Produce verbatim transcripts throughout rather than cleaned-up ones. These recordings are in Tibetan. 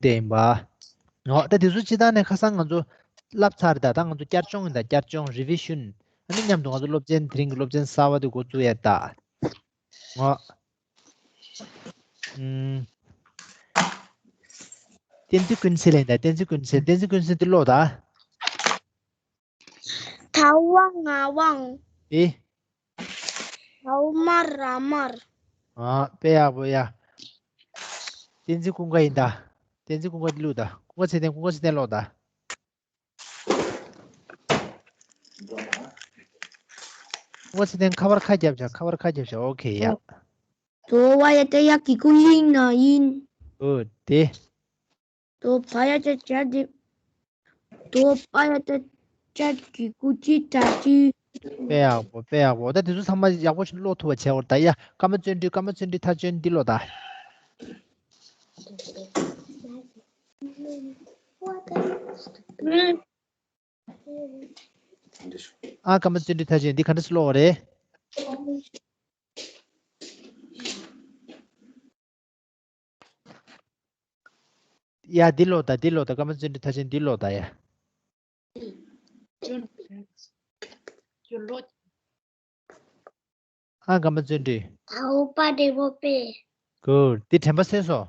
དེ་ཡིན་པ། འོ་ད་དེ་ཚོ་སྤྱི་བཏང་ནས་ཁ་སང་ང་ཚོ་བསླབས་ཚར། ད་ད་ང་ཚོ་བསྐྱར་སྦྱོང་ཡིན། ད་བསྐྱར་སྦྱོང་revision། ཨ་ནི་མཉམ་དུ་ང་ཚོ་སློབ་ཚན་དེ་རིང་གི་སློབ་ཚན་གསར་བ་དེ་འགོ་བཙུགས་ཡ་ད། འོ། ཨུམ། བསྟན་འཛིན་ཀུན་གསལ་ལ་ཡིན། ད་བསྟན་འཛིན་ཀུན་གསལ། བསྟན་འཛིན་ཀུན་གསལ་འདི་ཀློག་ད། ད་འོག་ང་དབང་། ཨེ། ད་འོག་མ་ར་དམར། ཨ་དཔེ་ཡག་པོ་ཡ། བསྟན་འཛིན་ཀུན་དགའ་ཡིན་ད། བསྟན་འཛིན་ཀུན་དགའ་འདི་ཀློག་ད། ཀུན་དགའ་ཚེ་བརྟན། ཀུན་དགའ་ཚེ་བརྟན་ཀློག་ད། ཀུན་དགའ་ཚེ་བརྟན་ཁ་པར་ཁ་རྒྱབ་བྱ། ཁ་པར་ཁ་རྒྱབ་བྱ། ཨོ་ཁེ་ཡ། ད་འོག་བ་ཡ་བཏགས་ཡ་གི་གུ་ཡིན་ན་ཡིན། ཨོ་དེ། ད་འོག་བ་ཡ་བཏགས་བྱ་དེ། ད་འོག་བ་ཡ་བཏགས་བྱ་གི་གུ་ཅི་ད་ཅི། དཔེ་ཡག་པོ། དཔེ་ཡག་པོ། ད་དེ་ཚོ་ཚང་མ་ཡག་པོ་ཞིག་ཀློག་ཐུབ་པ་བྱེད་དགོས། ད་ཡ་ཀརྨ་བརྩོན་འགྲུས། ཀརྨ་བརྩོན་འགྲུས་མཐའ་ཅན་འདི་ཀློག་ད། ཨ་ཀརྨ་བརྩོན་འགྲུས་མཐའ་ཅན་འདི་ག་འདྲ་སེ་ཀློག་པ་རེད། ཡ་འདི་ཀློག་ད། འདི་ཀློག་ད། ཀརྨ་བརྩོན་འགྲུས་མཐའ་ཅན་འདི་ཀློག་ད་ཡ། ཨ་ཀརྨ་བརྩོན་འགྲུས། ད་འོག་པ་འགྲེང་བུ་པད། གུཌ། འདི་དྲན་པ་གསོས་སོ།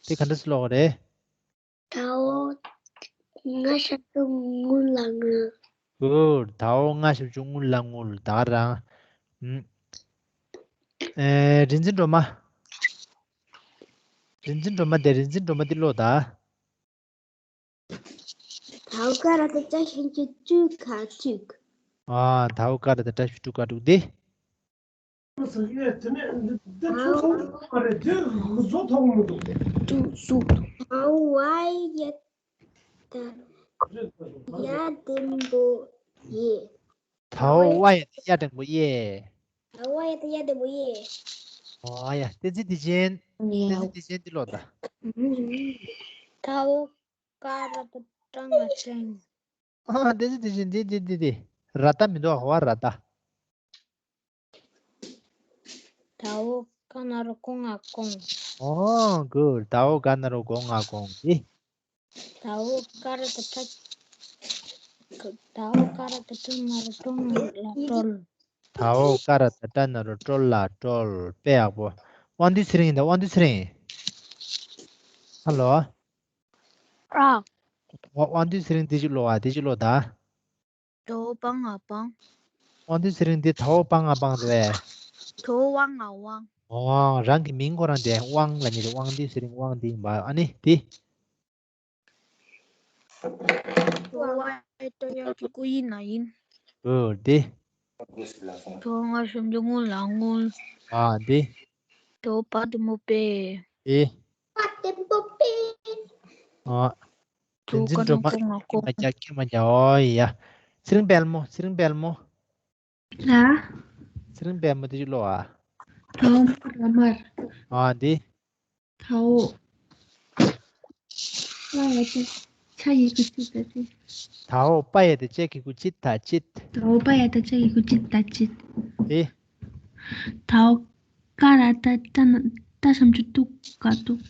འདི་ག་འདྲ་སེ་ཀློག་པ་རེད། ད་འོག་ང་ཞབས་ཀྱུ་ང་ལ་ངུ། གུཌ། ད་འོག་ང་ཞབས་ཀྱུ་ང་ལ་ངུ། ད་ག་རང་། ཨུམ། ཨེ། རིག་འཛིན་སྒྲོལ་མ། རིག་འཛིན་སྒྲོལ་མ་དེ། རིག་འཛིན་སྒྲོལ་མ་འདི་ཀློག་ད། ད་འོག་ཀ་ར་བཏགས་ཀྲ་ཞབས་ཀྱུ་ཀྲུ་ག་ཀྲུག། ཨ་ད་འོག་ཀ་ར་བཏགས་ཀྲ་ཞབས་ཀྱུ་ཀྲུ་ག་ཀྲུག་འདི། ད་འོག་ཀྲུག་ཀྲུག། ད་འོག་བ་ཡ་བཏགས་ཡ་འགྲེང་བུ་ཡེ། ད་འོག་བ་ཡ་བཏགས་ཡ་འགྲེང་བུ་ཡེ། ད་འོག་བ་ཡ་བཏགས་ཡ་འགྲེང་བུ་ཡེ། ཨོ་ཡ། བསྟན་འཛིན་བདེ་ཆེན། བསྟན་འཛིན་བདེ་ཆེན་འདི་ཀློག་ད། ད་འོག་ཀ་ར་བཏགས་ཀྲ་ང་ཀྲེང་། ཨ་བསྟན་འཛིན་བདེ་ཆེན་འདི་འདི་འདི་འདི། ར་བཏགས་མི་འདུག་ག་ར་བཏགས། ད་འོག་ཀ་ན་རོ་ཀོ་ང་ཀོང་། ཨོ་གུཌ། ད་འོག་ཀ་ན་རོ་ཀོ་ང་ཀོང་འདི། ད་འོག་ཀ་ར་བཏགས་ཀྲ། ད་འོག་ཀ་ར་བཏགས་ཀྲ་ན་རོ་ཀྲོ་ང་ཀྲོལ། ད་འོག་ཀ་ར་བཏགས་ཀྲ་ན་རོ་ཀྲོ་ལ་ཀྲོལ། དཔེ་ཡག་པོ། དབང་འདུས་ཚེ་རིང་ཡིན་ད། དབང་འདུས་ཚེ་རིང་། ཧ་ལོ། ཨ། དབང་འདུས་ཚེ་རིང་འདི་ཅིག་ཀློག་ཨ། འདི་ཅིག་ཀློག་ད། ད་འོག་པ་ང་པང་། དབང་འདུས་ཚེ་རིང་འདི་ད་འོག་པ་ང་པང་རེད། ད་འོག་བ་ང་དབང་། ཨོ། རང་གི་མིང་ཁོ་རང་དེ་དབང་ལབ་ནི་རེད། དབང་འདུས་ཚེ་རིང་དབང་འདི་ཡིན་པ། ཨ་ནི་འདི། ད་འོག་བ་ཡ་བཏགས་ཡ་གི་གུ་ཡིན་ན་ཡིན། ཨོ་འདི། ད་འོག་ང་ཞབས་ཀྱུ་ང་ལ་ངུ། ཨ་འདི། ད་འོག་པ་འགྲེང་བུ་པད། ཨེ། པ་འགྲེང་བུ་པད། ཨ། ད་འོག་ཀ་ན་རོ་ཀོ་ང་ཀོང་། ཁྱེར་མ་རྒྱག་ཁྱེར་མ་རྒྱག་ཨོ་ཡ། ཚེ་རིང་དཔལ་མོ། ཚེ་རིང་དཔལ་མོ། ལ། ཚེ་རིང་དཔལ་མོ་འདི་ཅིག་ཀློག་ཨ། ད་འོག་མ་ར་མར། ཨ་འདི། ད་འོག་པ་ཡ་བཏགས་ཆ་གི་གུ་ཅི་ད་ཅི། ད་འོག་པ་ཡ་བཏགས་ཆ་གི་གུ་ཅི་ད་ཅི། ད་འོག་པ་ཡ་བཏགས་ཆ་གི་གུ་ཅི་ད་ཅི། ཨེ། ད་འོག་ཀ་ར་བཏགས་ཀྲ་ན་ཀྲ་ཞབས་ཀྱུ་ཀྲུ་ག་ཀྲུག།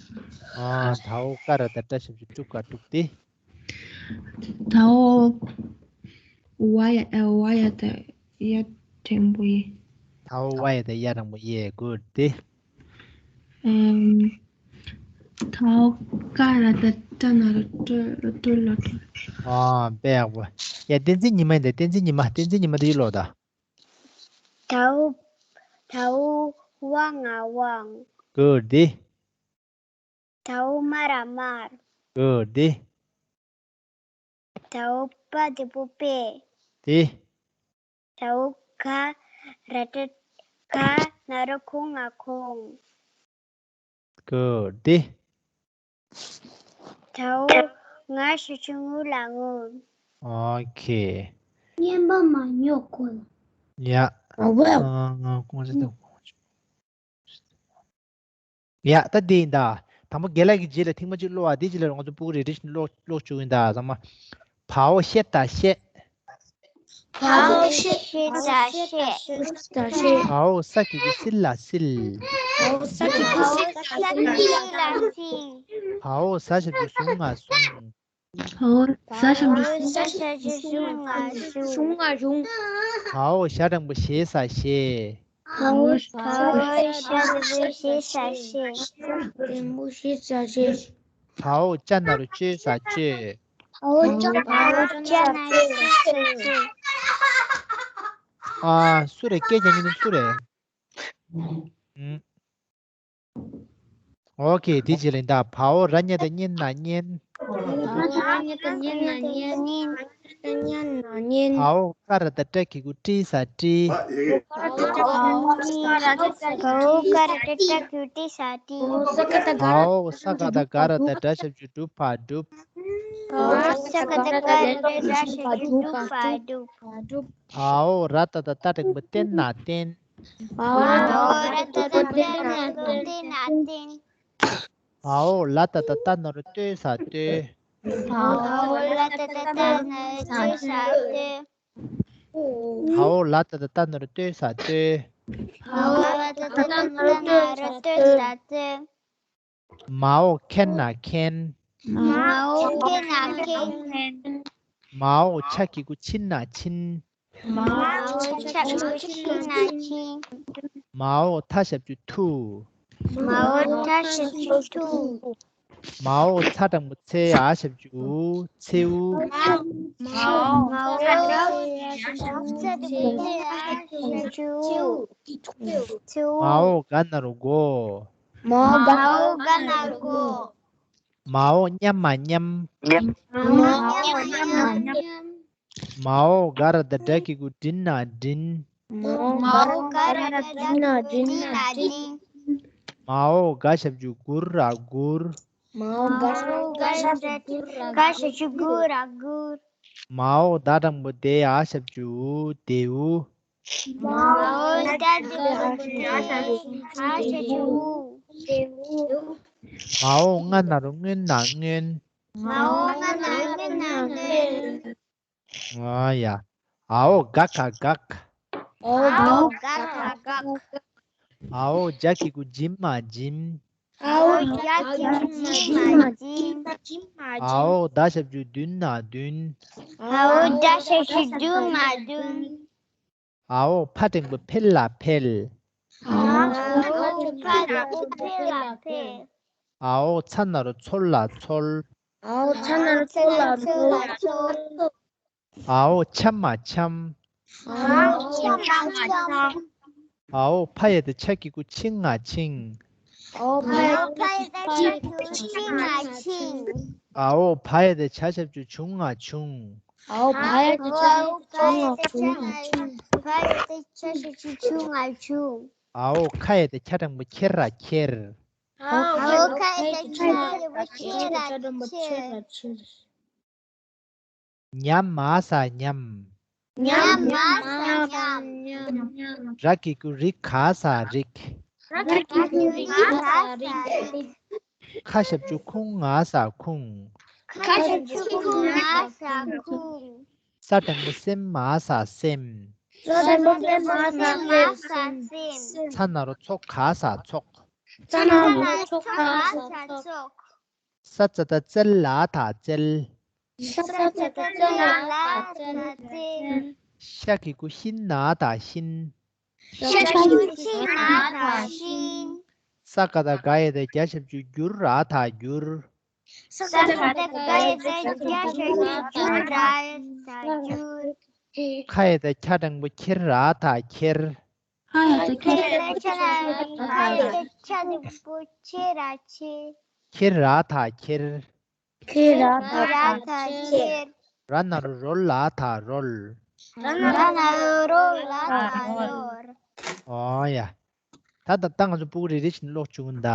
ཨ། ད་འོག་ཀ་ར་བཏགས་ཀྲ་ཞབས་ཀྱུ་ཀྲུ་ག་ཀྲུག་སྟེ། ད་འོག་བ་ཡ་ཨ་བ་ཡ་བཏགས་ཡ་འགྲེང་བུ་ཡེ། ད་འོག་བ་ཡ་བཏགས་ཡ་འགྲེང་བུ་ཡེ། གུཌ་སྟེ། ཨམ། ད་འོག་ཀ་ར་བཏགས་ཀྲ་ན་རོ་ཀྲོ་ལ་ཀྲོལ། ཨ་དཔེ་ཡག་པོ། ཡ་བསྟན་འཛིན་ཉི་མ་ཡིན་ད། བསྟན་འཛིན་ཉི་མ། བསྟན་འཛིན་ཉི་མ་འདི་ཅིག་ཀློག་ད། ད་འོག་ད་འོག་བ་ང་དབང་། གུཌ་སྟེ། ད་འོག་མ་ར་དམར། གུཌ་སྟེ། ད་འོག་པ་འགྲེང་བུ་པད། སྟེ། ད་འོག་ཀ་ར་བཏགས་ཀྲ་ན་རོ་ཀོ་ང་ཀོང་། གུཌ་སྟེ། ད་འོག་ང་ཞབས་ཀྱུ་ང་ལ་ངུ། ཨོ་ཁེ། རྔན་པ་མ་ཉོ་གོང་ལ། ཡ། ཨ་ཝེ། ཨ། ང་ཀོང་ཟེར་ད། ཡ་ད་འདི་ཡིན་ད། དང་པོ་རྒན་ལགས་ཀྱི་རྗེས་ལ་ཐེངས་མ་གཅིག་ཀློག་ཨ། དེ་རྗེས་ལ་ང་ཚོ་སྤུ་གུ་རེ་རེ་བཞིན་ཀློག་ཀློག་བཅུག་ཡིན་ད། ཚང་མ། བའོ་ཤེ་ད་ཤེ། བའོ་ཤ་ཞབས་ཀྱུ་ཤེ་ས་ཤེས། བའོ་ཤ་ཞབས་ཀྱུ་ཤེ་ས་ཤེས། བའོ་ས་གི་གུ་སི་ལ་སིལ། བའོ་ས་གི་གུ་སི་ལ་སིལ། བའོ་ས་ཞབས་ཀྱུ་ཞུང་ང་ཞུང་། བའོ་ས་ཞབས་ཀྱུ་ཞུང་ང་ཞུང་། བའོ་ཞ་འགྲེང་བུ་ཞེ་ས་ཞེས། བའོ་ཞ་འགྲེང་བུ་ཞེ་ས་ཞེས། འགྲེང་བུ་ཞེ་ས་ཞེས། བའོ་ཅ་ན་རོ་ཅོ་ས་ཅོས། བའོ་ཅ་ན་རོ་ཅོ་ས་ཅོས། ཨ། སུ་རེད། སྐད་རྒྱག་མཁན་དེ་སུ་རེད། ཨུམ། ཨོ་ཁེ། དེ་རྗེས་ལ་ད་བའོ་ར་ཉ་བཏགས་རྙེ་ན་རྙེན། བའོ་ཀ་ར་བཏགས་ཀྲ་གི་གུ་ཀྲི་ས་ཀྲིས། བའོ་ཀ་ར་བཏགས་ཀྲ་གི་གུ་ཀྲི་ས་ཀྲིས། བའོ་ས་ག་བཏགས་ག་ར་བཏགས་གྲ་ཞབས་ཀྱུ་གྲུ་བ་གྲུབ། བའོ་ས་ག་བཏགས་ག་ར་བཏགས་གྲ་ཞབས་ཀྱུ་གྲུ་བ་གྲུབ། བའོ་ར་བཏགས་རྟ་འགྲེང་བུ་རྟེ་ན་རྟེན། བའོ་ར་བཏགས་རྟ་འགྲེང་བུ་རྟེ་ན་རྟེན། བའོ་ལ་བཏགས་ལྟ་ན་རོ་ལྟོས་ས་ལྟོས། བའོ་ལ་བཏགས་ལྟ་ན་རོ་ལྟོས་ས་ལྟོས། བའོ་ལ་བཏགས་ལྟ་ན་རོ་ལྟོས་ས་ལྟོས། བའོ་ལ་བཏགས་ལྟ་ན་རོ་ལྟོས་ས་ལྟོས། མའོ་ཁེ་ན་མཁན། མའོ་ཁེ་ན་མཁན། མའོ་ཆ་གི་གུ་ཆི་ན་ཆིན། མའོ་ཆ་ཆུ་ཆི་ན་ཆིན། མའོ་ཐ་ཞབས་ཀྱུ་ཐུ། མའོ་ཐ་ཞབས་ཀྱུ་ཐུ། མའོ་ཚ་འགྲེང་བུ་ཚེ་འ་ཞབས་ཀྱུ་འུ། ཚེའུ། མའོ་ཚ་འགྲེང་བུ་ཚེ་འ་ཞབས་ཀྱུ་འུ། ཚེའུ། མའོ་ག་ན་རོ་གོ། མའོ་ག་ན་རོ་གོ། མའོ་མཉམ་མ་མཉམ། མའོ་མཉམ་མ་མཉམ། མའོ་ག་ར་བཏགས་གྲ་གི་གུ་གྲི་ན་གྲིན། མའོ་ག་ར་བཏགས་གྲི་ན་གྲིན། མའོ་ག་ཞབས་ཀྱུ་གུ་ར་གུར། མའོ་ག་ཞབས་ཀྱུ་གུ་ར་གུར། མའོ་ད་འགྲེང་བུ་དེ་འ་ཞབས་ཀྱུ་འུ་དེའུ། མའོ་ད་འགྲེང་བུ་དེ་འ་ཞབས་ཀྱུ་འུ་དེའུ། མའོ་ང་ན་རོ་སྔོན་ན་སྔོན། མའོ་ང་ན་རོ་སྔོན་ན་སྔོན། ཨ་ཡ། འའོ་ག་ག་གག། འའོ་ག་ག་གག། འའོ་ཇ་གི་གུ་འཇིམ་མ་འཇིམ། འའོ་ཇ་གི་གུ་འཇིམ་མ་འཇིམ། འའོ་ད་ཞབས་ཀྱུ་འདུན་ན་འདུན། འའོ་ད་ཞབས་ཀྱུ་འདུན་ན་འདུན། འའོ་ཕ་འགྲེང་བུ་འཕེལ་ལ་འཕེལ། འའོ་ཕ་འགྲེང་བུ་འཕེལ་ལ་འཕེལ། འའོ་ཚ་ན་རོ་ཚོལ་ལ་ཚོལ། འའོ་ཚ་ན་རོ་ཚོལ་ལ་ཚོལ། འའོ་འཆམ་མ་འཆམ། འའོ་འཆམ་མ་འཆམ། འའོ་ཕ་ཡ་བཏགས་ཆ་གི་གུ་ཆི་ང་ཆིང་། འའོ་ཕ་ཡ་བཏགས་ཆ་གི་གུ་ཆི་ང་ཆིང་། འའོ་བ་ཡ་བཏགས་བྱ་ཞབས་ཀྱུ་བྱུ་ང་བྱུང་། འའོ་བ་ཡ་བཏགས་བྱ་ཞབས་ཀྱུ་བྱུ་ང་བྱུང་། འའོ་ཁ་ཡ་བཏགས་ཁྱ་འགྲེང་བུ་ཁྱེར་ར་ཁྱེར། འའོ་ཁ་ཡ་བཏགས་ཁྱ་འགྲེང་བུ་ཁྱེར་ར་ཁྱེར། ཉ་མ་ས་ཉམས། ཉ་མ་ས་ཉམས། ར་གི་གུ་རི་ག་ས་རིག། ར་གི་གུ་རི་ག་ས་རིག། ཁ་ཞབས་ཀྱུ་ཁུང་ང་ས་ཁུངས། ཁ་ཞབས་ཀྱུ་ཁུང་ང་ས་ཁུངས། ས་འགྲེང་བུ་སེམས་མ་ས་སེམས། ས་འགྲེང་བུ་སེམས་མ་ས་སེམས། ཚ་ན་རོ་ཚོ་ག་ས་ཚོགས། ཚ་ན་རོ་ཚོ་ག་ས་ཚོགས། ས་ཙ་ཏ་ཙལ་ལ་ཐ་ཙལ། ས་ཙ་ཏ་ཙལ་ལ་ཐ་ཙལ། ཤ་གི་གུ་ཤི་ན་ཐ་ཤིན། ཤ་གི་གུ་ཤི་ན་ཐ་ཤིན། ས་ག་བཏགས་སྒ་ཡ་བཏགས་སྒྱ་ཞབས་ཀྱུ་སྒྱུ་ར་ཐ་སྒྱུར། ས་ག་བཏགས་སྒ་ཡ་བཏགས་སྒྱ་ཞབས་ཀྱུ་སྒྱུ་ར་ཐ་སྒྱུར། ཁ་ཡ་བཏགས་ཁྱ་འགྲེང་བུ་ཁྱེར་ར་ཐ་ཁྱེར། ཁ་ཡ་བཏགས་ཁྱ་འགྲེང་བུ་ཁྱེར་ར་ཁྱེར། ཁྱེར་ར་ཐ་ཁྱེར། ཁྱེར་ར་ཐ་ཁྱེར། ར་ན་རོ་རོ་ལ་ཐ་རོལ། ར་ན་རོ་རོ་ལ་ཐ་རོལ། ཨོ་ཡ། ད་ད་ད་ང་ཚོ་སྤུ་གུ་རེ་རེ་བཞིན་ཀློག་བཅུག་ད།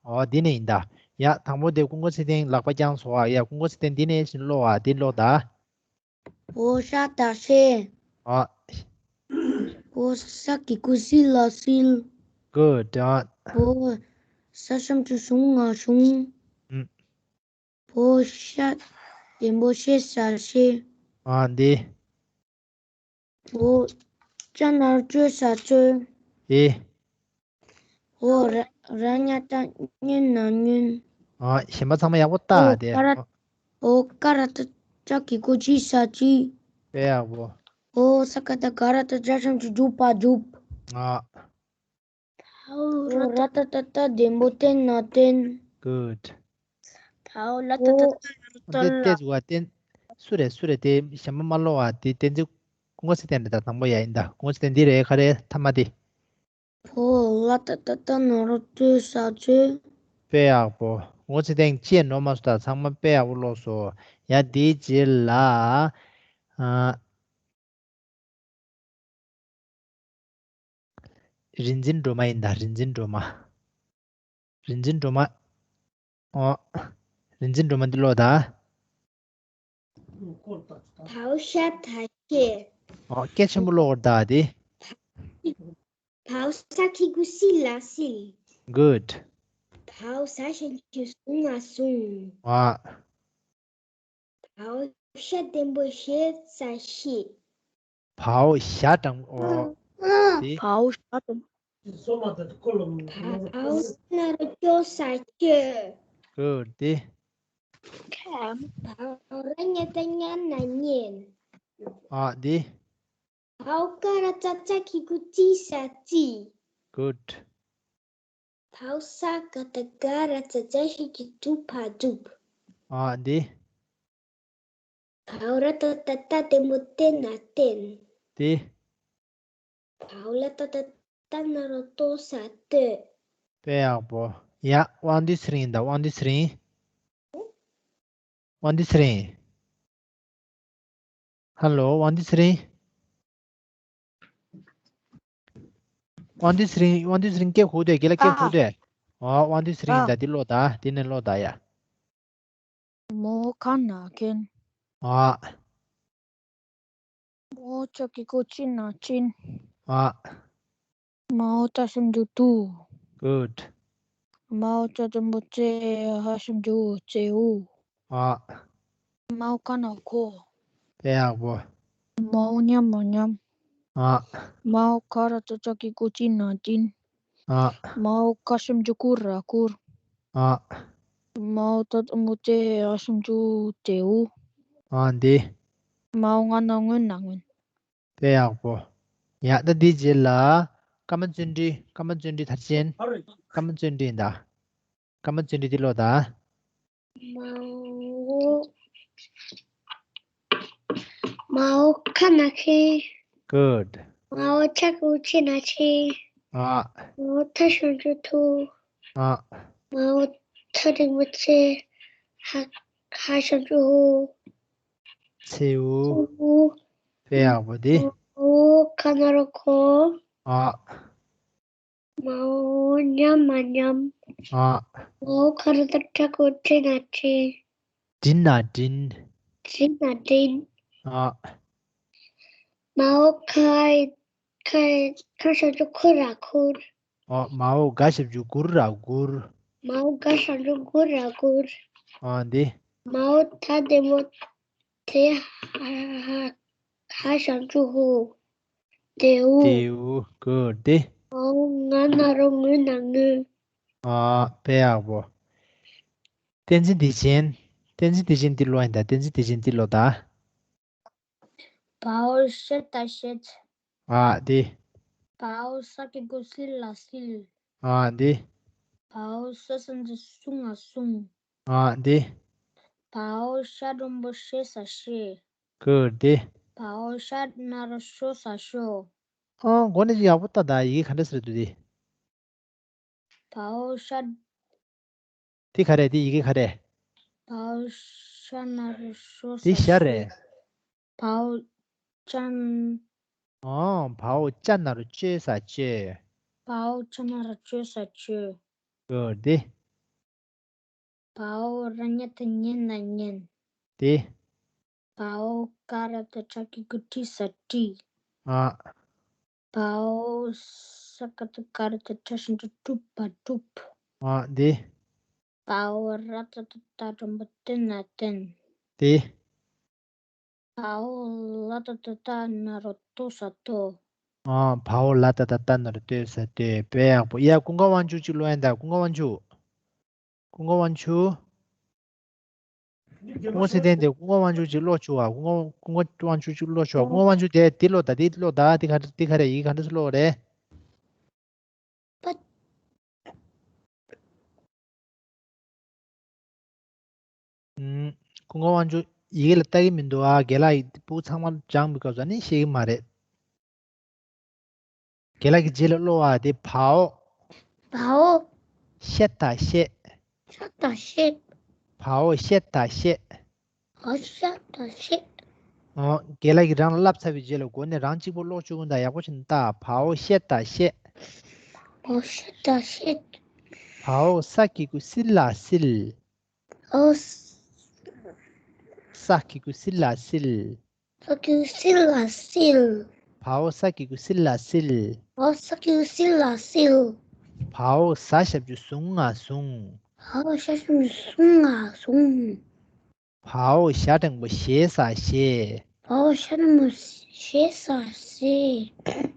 ཨོ་འདི་ནས་ཡིན་ད། ཡ་དང་པོ་དེ་ཀུན་དགའ་ཚེ་བརྟན་ལག་པ་བརྐྱངས་སོ། ཨ་ཡ་ཀུན་དགའ་ཚེ་བརྟན་འདི་ནས་བཞིན་ཀློག་ཨ་འདི་ཀློག་ད། བའོ་ཤ་བཏགས་ཤེ། ཨ། བའོ་ས་གི་གུ་སི་ལ་སིལ། Good job. བའོ་ས་ཞབས་ཀྱུ་ཞུ་ང་ཞུང་། ཨུམ། བའོ་ཤ་འགྲེང་བུ་ཤེ་ས་ཤེས། ཨ་འདི། འོ། ཅ་ན་རོ་ཅོ་ས་ཅོས། ཨེ། འོ། ར་ར་ཉ་ཏ་ཉན་ན་ཉོན། ཨ། གཞན་པ་ཚང་མ་ཡག་པོ་ལྟ་འོ། དེ། ཀ་ར། འོ། ཀ་ར་ཏ་ཅ་གི་གུ་ཅི་ས་ཅི། དཔེ་ཡག་པོ། འོ། ས་ཀ་ཏ་ག་ར་ཏ་ཇ་ཞབས་ཀྱུ་ཇུ་བ་ཇུབ། ཨ། འོ། ར་ཏ་ཏ་ཏ་ལྡེམ་པོ་བརྟན་ན་བརྟེན། Good. འོ། ལ་ཏ་ཏ་ཏ་ན་རོ་བརྟན་ལ། བརྟན་བ་བརྟན། སུ་རེད་སུ་རེད། དེ་གཞན་པ་མ་ཀློག་པ། དེ་བསྟན་འཛིན་སྐུ་ངོ་ཚེ་བརྟན་རེད། ད་དང་པོ་ཡ་ཡིན། ད་སྐུ་ངོ་ཚེ་བརྟན་འདི་རེད། ག་རེ་ཐ་མ་དེ། འོ། ལ་ཏ་ཏ་ཏ་ན་རོ་ཏོ་ས་ཅོས། དཔེ་ཡག་པོ། སྐུ་ངོ་ཚེ་བརྟན་ཅི་ཡང་ནོར་མ་སོང་། ད་ཚང་མ་དཔེ་ཡག་པོ་ཀློག་སོང་། ཡ། དེའི་རྗེས་ལ། ཨ། རིག་འཛིན་སྒྲོལ་མ་ཡིན། ད་རིག་འཛིན་སྒྲོལ་མ། རིག་འཛིན་སྒྲོལ་མ། ཨོ། རིག་འཛིན་སྒྲོལ་མ་འདི་ཀློག་ད། བའོ་ཤ་ད་ཤེ། ཨོ། སྐད་ཆེན་པོ་ཀློག་དགོས་རེད་ད་དེ། བའོ་ས་གི་གུ་སི་ལ་སིལ། Good. བའོ་ཟ་ཞབས་ཀྱུ་ཟུ་ང་ཟུང་། ཨ། བའོ་ཤ་ལྡེམ་པོ་ཤེ་ས་ཤེས། བའོ་ཞ་དང་། ཨོ། དེ། བའོ་ཞ་དང་། བའོ་ན་རོ་ཅོ་ས་ཅོས། Good. དེ། བའོ་ར་ཉ་ཏ་ཉན་ན་ཉན། ཨ། དེ། བའོ་ཀ་ར་ཙ་ཙ་གི་གུ་ཙི་ས་ཙི། Good. བའོ་ས་ཀ་ཏ་ག་ར་ཙ་ཇ་ཞབས་ཀྱུ་ཛུ་བ་ཛུབ། ཨ། དེ། བའོ་ར་ཏ་ཏ་ཏ་ལྡེམ་པོ་བརྟན་ན་བརྟེན། དེ། བའོ་ལ་ཏ་ཏ་ཏ་ན་རོ་ལྟོ་ས་ལྟོས། དཔེ་ཡག་པོ། ཡ། དབང་འདུས་ཚེ་རིང་ཡིན། ད་དབང་འདུས་ཚེ་རིང་། དབང་འདུས་ཚེ་རིང་། ཧ་ལོ། དབང་འདུས་ཚེ་རིང་། དབང་འདུས་ཚེ་རིང་། དབང་འདུས་ཚེ་རིང་སྐད་ཁུག་དེ། རྒན་ལགས་སྐད་ཨ། ཁུག་དེ། ཨོ། དབང་འདུས་ཚེ་རིང་ཨ། ད་འདི་ཀློག་ད། འདི་ནས་ཀློག་ད་ཡ། མའོ་ཁ་ན་མཁན། ཨ། མའོ་ཅ་གི་གུ་ཅི་ན་ཅིན། ཨ། མའོ་ཏ་ཞབས་ཀྱུ་ཏུ། Good. མའོ་ཙ་ལྡེམ་པོ་ཙེ། ཧ་ཞབས་ཀྱུ་ཧུ། ཙེ་ཧུ། ཨ། མའོ་ཁ་ན་ཁོ། དཔེ་ཡག་པོ། མའོ་ཉ་མ་ཉམས། ཨ། མའོ་ཁ་ར་ཙ་ཅ་གི་གུ་ཅི་ན་ཅིན། ཨ། མའོ་ཀ་ཞབས་ཀྱུ་ཀུ་ར་ཀུར། ཨ། མའོ་ཏ་ལྡེམ་པོ་ཏེ། འ་ཞབས་ཀྱུ་འུ། ཏེའུ། ཨ། འདི། མའོ་ང་ན་ངོ་ན་ངོན། དཔེ་ཡག་པོ། ཡ། ད་འདིའི་རྗེས་ལ། ཀརྨ་བརྩོན་འགྲུས། ཀརྨ་བརྩོན་འགྲུས་མཐར་ཕྱིན། ཀརྨ་བརྩོན་འགྲུས་ཡིན་ད། ཀརྨ་བརྩོན་འགྲུས་འདི་ཀློག་ད། མའོ། མའོ་ཁ་ན་ཁེ། Good. མའོ་ཅ་གི་གུ་ཅི་ན་ཅིན། ཨ། མའོ་ཐ་ཞབས་ཀྱུ་ཐུ། ཨ། མའོ་ཐ་ལྡེམ་པོ་ཐེ། ཧ། ཧ་ཞབས་ཀྱུ་ཧུ། ཚེའུ། ཚེའུ། དཔེ་ཡག་པོ་འདི། མའོ་ཁ་ན་རོ་ཁོ། ཨ། མའོ་ཉ་མ་ཉམས། ཨ། མའོ་ཁ་ར་ཏ་ཅ་གི་གུ་ཅི་ན་ཅིན། དྲིན་ན་དྲིན། དྲིན་ན་དྲིན། ཨ། མའོ་ཁ། ཁ། ཁ་ཞབས་ཀྱུ་ཁུ་ར་ཁུར། ཨ། མའོ་ག་ཞབས་ཀྱུ་གུ་ར་གུར། མའོ་ག་ཞབས་ཀྱུ་གུ་ར་གུར། ཨ། འདི། མའོ་ཐ་ལྡེམ་པོ་ཐེ། ཧ། ཧ། ཧ་ཞབས་ཀྱུ་ཧུ། ཏེའུ། ཏེའུ། Good. འདི། མའོ་ང་ན་རོ་ངོ་ན་ངོན། ཨ། དཔེ་ཡག་པོ། བསྟན་འཛིན་བདེ་ཆེན། བསྟན་འཛིན་བདེ་ཆེན་འདི་ཀློག་ཡིན་ད། བསྟན་འཛིན་བདེ་ཆེན་འདི་ཀློག་ད། བའོ་ཤ་ད་ཤེད། ཨ། འདི། བའོ་ས་གི་གུ་སི་ལ་སིལ། ཨ། འདི། བའོ་ས་ཞབས་ཀྱུ་སུ་ང་སུང་། ཨ། འདི། བའོ་ཤ་ལྡེམ་པོ་ཤེ་ས་ཤེས། Good. འདི། བའོ་ཤ་ན་རོ་ཤོ་ས་ཤོས། ཨ། འགོ་ནས་ཅིག་ཡག་པོ་ལྟ་ད། ཡི་གེ་ག་འདྲ་ཟེར་འདུག་འདི། བའོ་ཤ། འདི་ག་རེ། འདི་ཡི་གེ་ག་རེ། བའོ་ཤ་ན་རོ་ཤོ་འདི་ས་ཤ་ཤོས། རེད། བའོ་ཅ་ན། ཨོ། བའོ་ཅ་ན་རོ་ཅོ་ས་ཅོས། བའོ་ཅ་ན་རོ་ཅོ་ས་ཅོས། Good. འདི། བའོ་ར་ཉ་ཏ་ཉན་ན་ཉན། འདི། བའོ་ཀ་ར་ཏ་ཅ་གི་གུ་ཀྲི་ས་ཀྲིས། ཨ། བའོ་ས་ཀ་ཏ་ག་ར་ཏ་ཏྲ་ཞབས་ཀྱུ་ཀྲུ་བ་ཀྲུབ། ཨ། འདི། བའོ་ར་ཏ་ཏ་ཏ་ལྡེམ་པོ་ཏེ་ན་ཏེན། འདི། བའོ་ལ་ཏ་བཏགས་ལྟ་ན་རོ་ལྟོ་ས་ལྟོས། ཨ། བའོ་ལ་ཏ་བཏགས་ལྟ་ན་རོ་ལྟོས་ས་ལྟོས། དཔེ་ཡག་པོ། ཡ། ཀུན་དགའ་དབང་ཕྱུག་ཅིག་ཀློག་ཡ་ད། ཀུན་དགའ་དབང་ཕྱུག་ཀུན་དགའ་དབང་ཕྱུག་ཀུན་དགའ་ཚེ་བརྟན་དེ། ཀུན་དགའ་དབང་ཕྱུག་ཅིག་ཀློག་བཅུག་ཨ། ཀུན་དགའ་ཀུན་དགའ་དབང་ཕྱུག་ཅིག་ཀློག་བཅུག་ཨ། ཀུན་དགའ་དབང་ཕྱུག་དེ་འདི་ཀློག་ད། འདི་ཀློག་ད། འདི་ག་འདི་ག་རེ་ཡིན། ག་འདྲ་སེ་ཀློག་རེད། ཀུན་དགའ་དབང་ཕྱུག་ཡི་གེ་ལ་ལྟ་གི་མི་འདུག་ཨ། རྒན་ལགས་ཀྱིས་ཕྲུ་གུ་ཚང་མ་སྦྱངས་པའི་སྐབས་སུ་ནི་ཤེས་ཀྱི་མ་རེད། རྒན་ལགས་ཀྱིས་རྗེས་ལ་ཀློག་ཨ། དེ་བའོ། བའོ། ཤ་ད་ཤེས། ཤ་ད་ཤེས། བའོ་ཤ་ད་ཤེས། བའོ་ཤ་ད་ཤེས། ཨོ། རྒན་ལགས་ཀྱིས་རང་ལ་བསླབས་ཚར་བའི་རྗེས་ལ་འགོ་ནས་རང་གཅིག་པོ་ཀློག་བཅུག་གོ་ད། ཡག་པོ་བྱས་ནས་ལྟ། བའོ་ཤ་ད་ཤེས། བའོ་ཤ་ད་ཤེས། བའོ་ས་གི་གུ་སི་ལ་སིལ། ཨོ། ས་གི་གུ་སི་ལ་སིལ། ས་གི་གུ་སི་ལ་སིལ། བའོ་ས་གི་གུ་སི་ལ་སིལ། བའོ་ས་གི་གུ་སི་ལ་སིལ། བའོ་ཟ་ཞབས་ཀྱུ་ཟུང་ང་ཟུངས། བའོ་ཟ་ཞབས་ཀྱུ་ཟུང་ང་ཟུངས། བའོ་ཞ་འགྲེང་བུ་ཞེ་ས་ཞེས། བའོ་ཞ་འགྲེང་བུ་ཞེ་ས་ཞེས།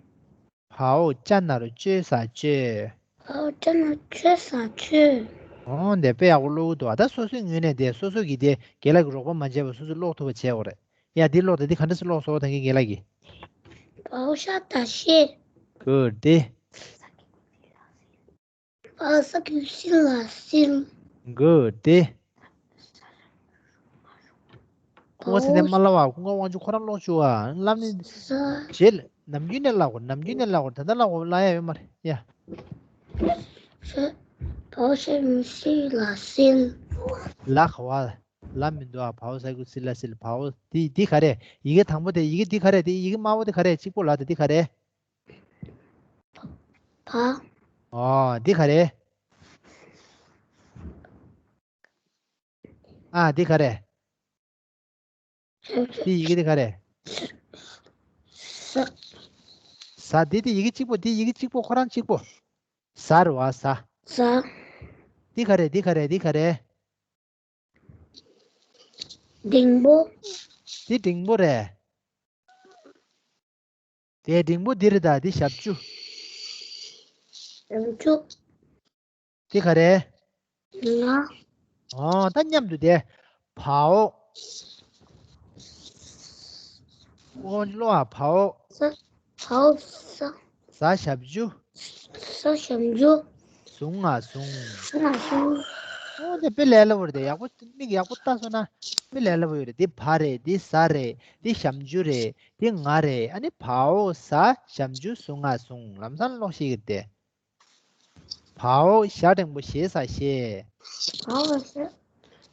བའོ་ཅ་ན་རོ་ཅོ་ས་ཅོས། བའོ་ཅ་ན་རོ་ཅོ་ས་ཅོས། ཨོ། འདི་དཔེ་ཡག་པོ་ཀློག་གི་འདུག་ཨ། ད་སོ་སོའི་ངོས་ནས་དེ་སོ་སོ་གིས་དེ་རྒན་ལགས་ཀྱི་རོགས་པ་མ་བྱས་པར་སོ་སོས་ཀློག་ཐུབ་པ་བྱེད་དགོས་རེད། ཡ། འདི་ཀློག་དང་། འདི་ག་འདྲ་སེ་ཀློག་སོང་། ད་གིན་རྒན་ལགས་ཀྱིས། བའོ་ཤ་ད་ཤེས། གུཌ། འདི། བའོ་ས་གི་གུ་སི་ལ་སིལ། གུཌ། འདི། ཀུན་དགའ་ཚེ་བརྟན་མ་ལབ་ཨ། ཀུན་དགའ་དབང་ཕྱུག་ཁོ་རང་ཀློག་བཅུག་ཨ། ལབ་ནས། ས། རྗེས་ལ་ནམ་རྒྱུན་ནས་ལབ་དགོས། ནམ་རྒྱུན་ནས་ལབ་དགོས། ད་ལྟ་ལབ་དགོས། ལབ་ཡ་ཡོད་མ་རེད་ཡ། ཤ། བའོ་ཤ་གི་གུ་སི་ལ་སིལ། ལ་ག་བ། ལ་མི་འདུག་ཨ། བའོ་ས་གི་གུ་སི་ལ་སིལ། བའོ། འདི་འདི་ག་རེ། ཡི་གེ་དང་པོ་དེ། ཡི་གེ་འདི་ག་རེ། དེ་ཡི་གེ་དམར་པོ་དེ་ག་རེ། གཅིག་པོ་ལ་དེ། འདི་ག་རེ། བ། ཨོ། འདི་ག་རེ། ཨ། འདི་ག་རེ། འདི་ཡི་གེ་འདི་ག་རེ། ཟ། ཟ། འདི་འདི་ཡི་གེ་གཅིག་པོ། འདི་ཡི་གེ་གཅིག་པོ་ཁོ་རང་གཅིག་པོ། ཟ་རེད་བ། ཟ། ཟ། འདི་ག་རེ། འདི་ག་རེ། འདི་ག་རེ། འགྲེང་བུ། འདི་འགྲེང་བུ་རེད། དེ་འགྲེང་བུ་འདི་རེད་ད། འདི་ཞབས་ཀྱུ། ཞབས་ཀྱུ། འདི་ག་རེ། ང་། ཨོ། ད་མཉམ་དུ་དེ། བའོ། ཀློག་ཨ། བའོ། ས། བའོ་ས། ཟ་ཞབས་ཀྱུ། ཟ་ཞབས་ཀྱུ། ཟུང་ང་ཟུངས། ཟུང་ང་ཟུངས། ཨོ། དེ་དཔེ་ལས་སླ་པོ་རེད་དེ། ཡག་པོ་མིག་ཡག་པོ་ལྟ་སོང་ན་དཔེ་ལས་སླ་པོ་ཡོད་རེད། འདི་བ་རེད། འདི་ཟ་རེད། འདི་ཞབས་ཀྱུ་རེད། འདི་ང་རེད། ཨ་ནི་བའོ་ཟ་ཞབས་ཀྱུ་ཟུང་ང་ཟུངས། ལམ་སང་ཀློག་ཤེས་ཀྱི་རེད་དེ། བའོ་ཞ་འགྲེང་བུ་ཞེ་ས་ཞེས། བའོ་ཞ།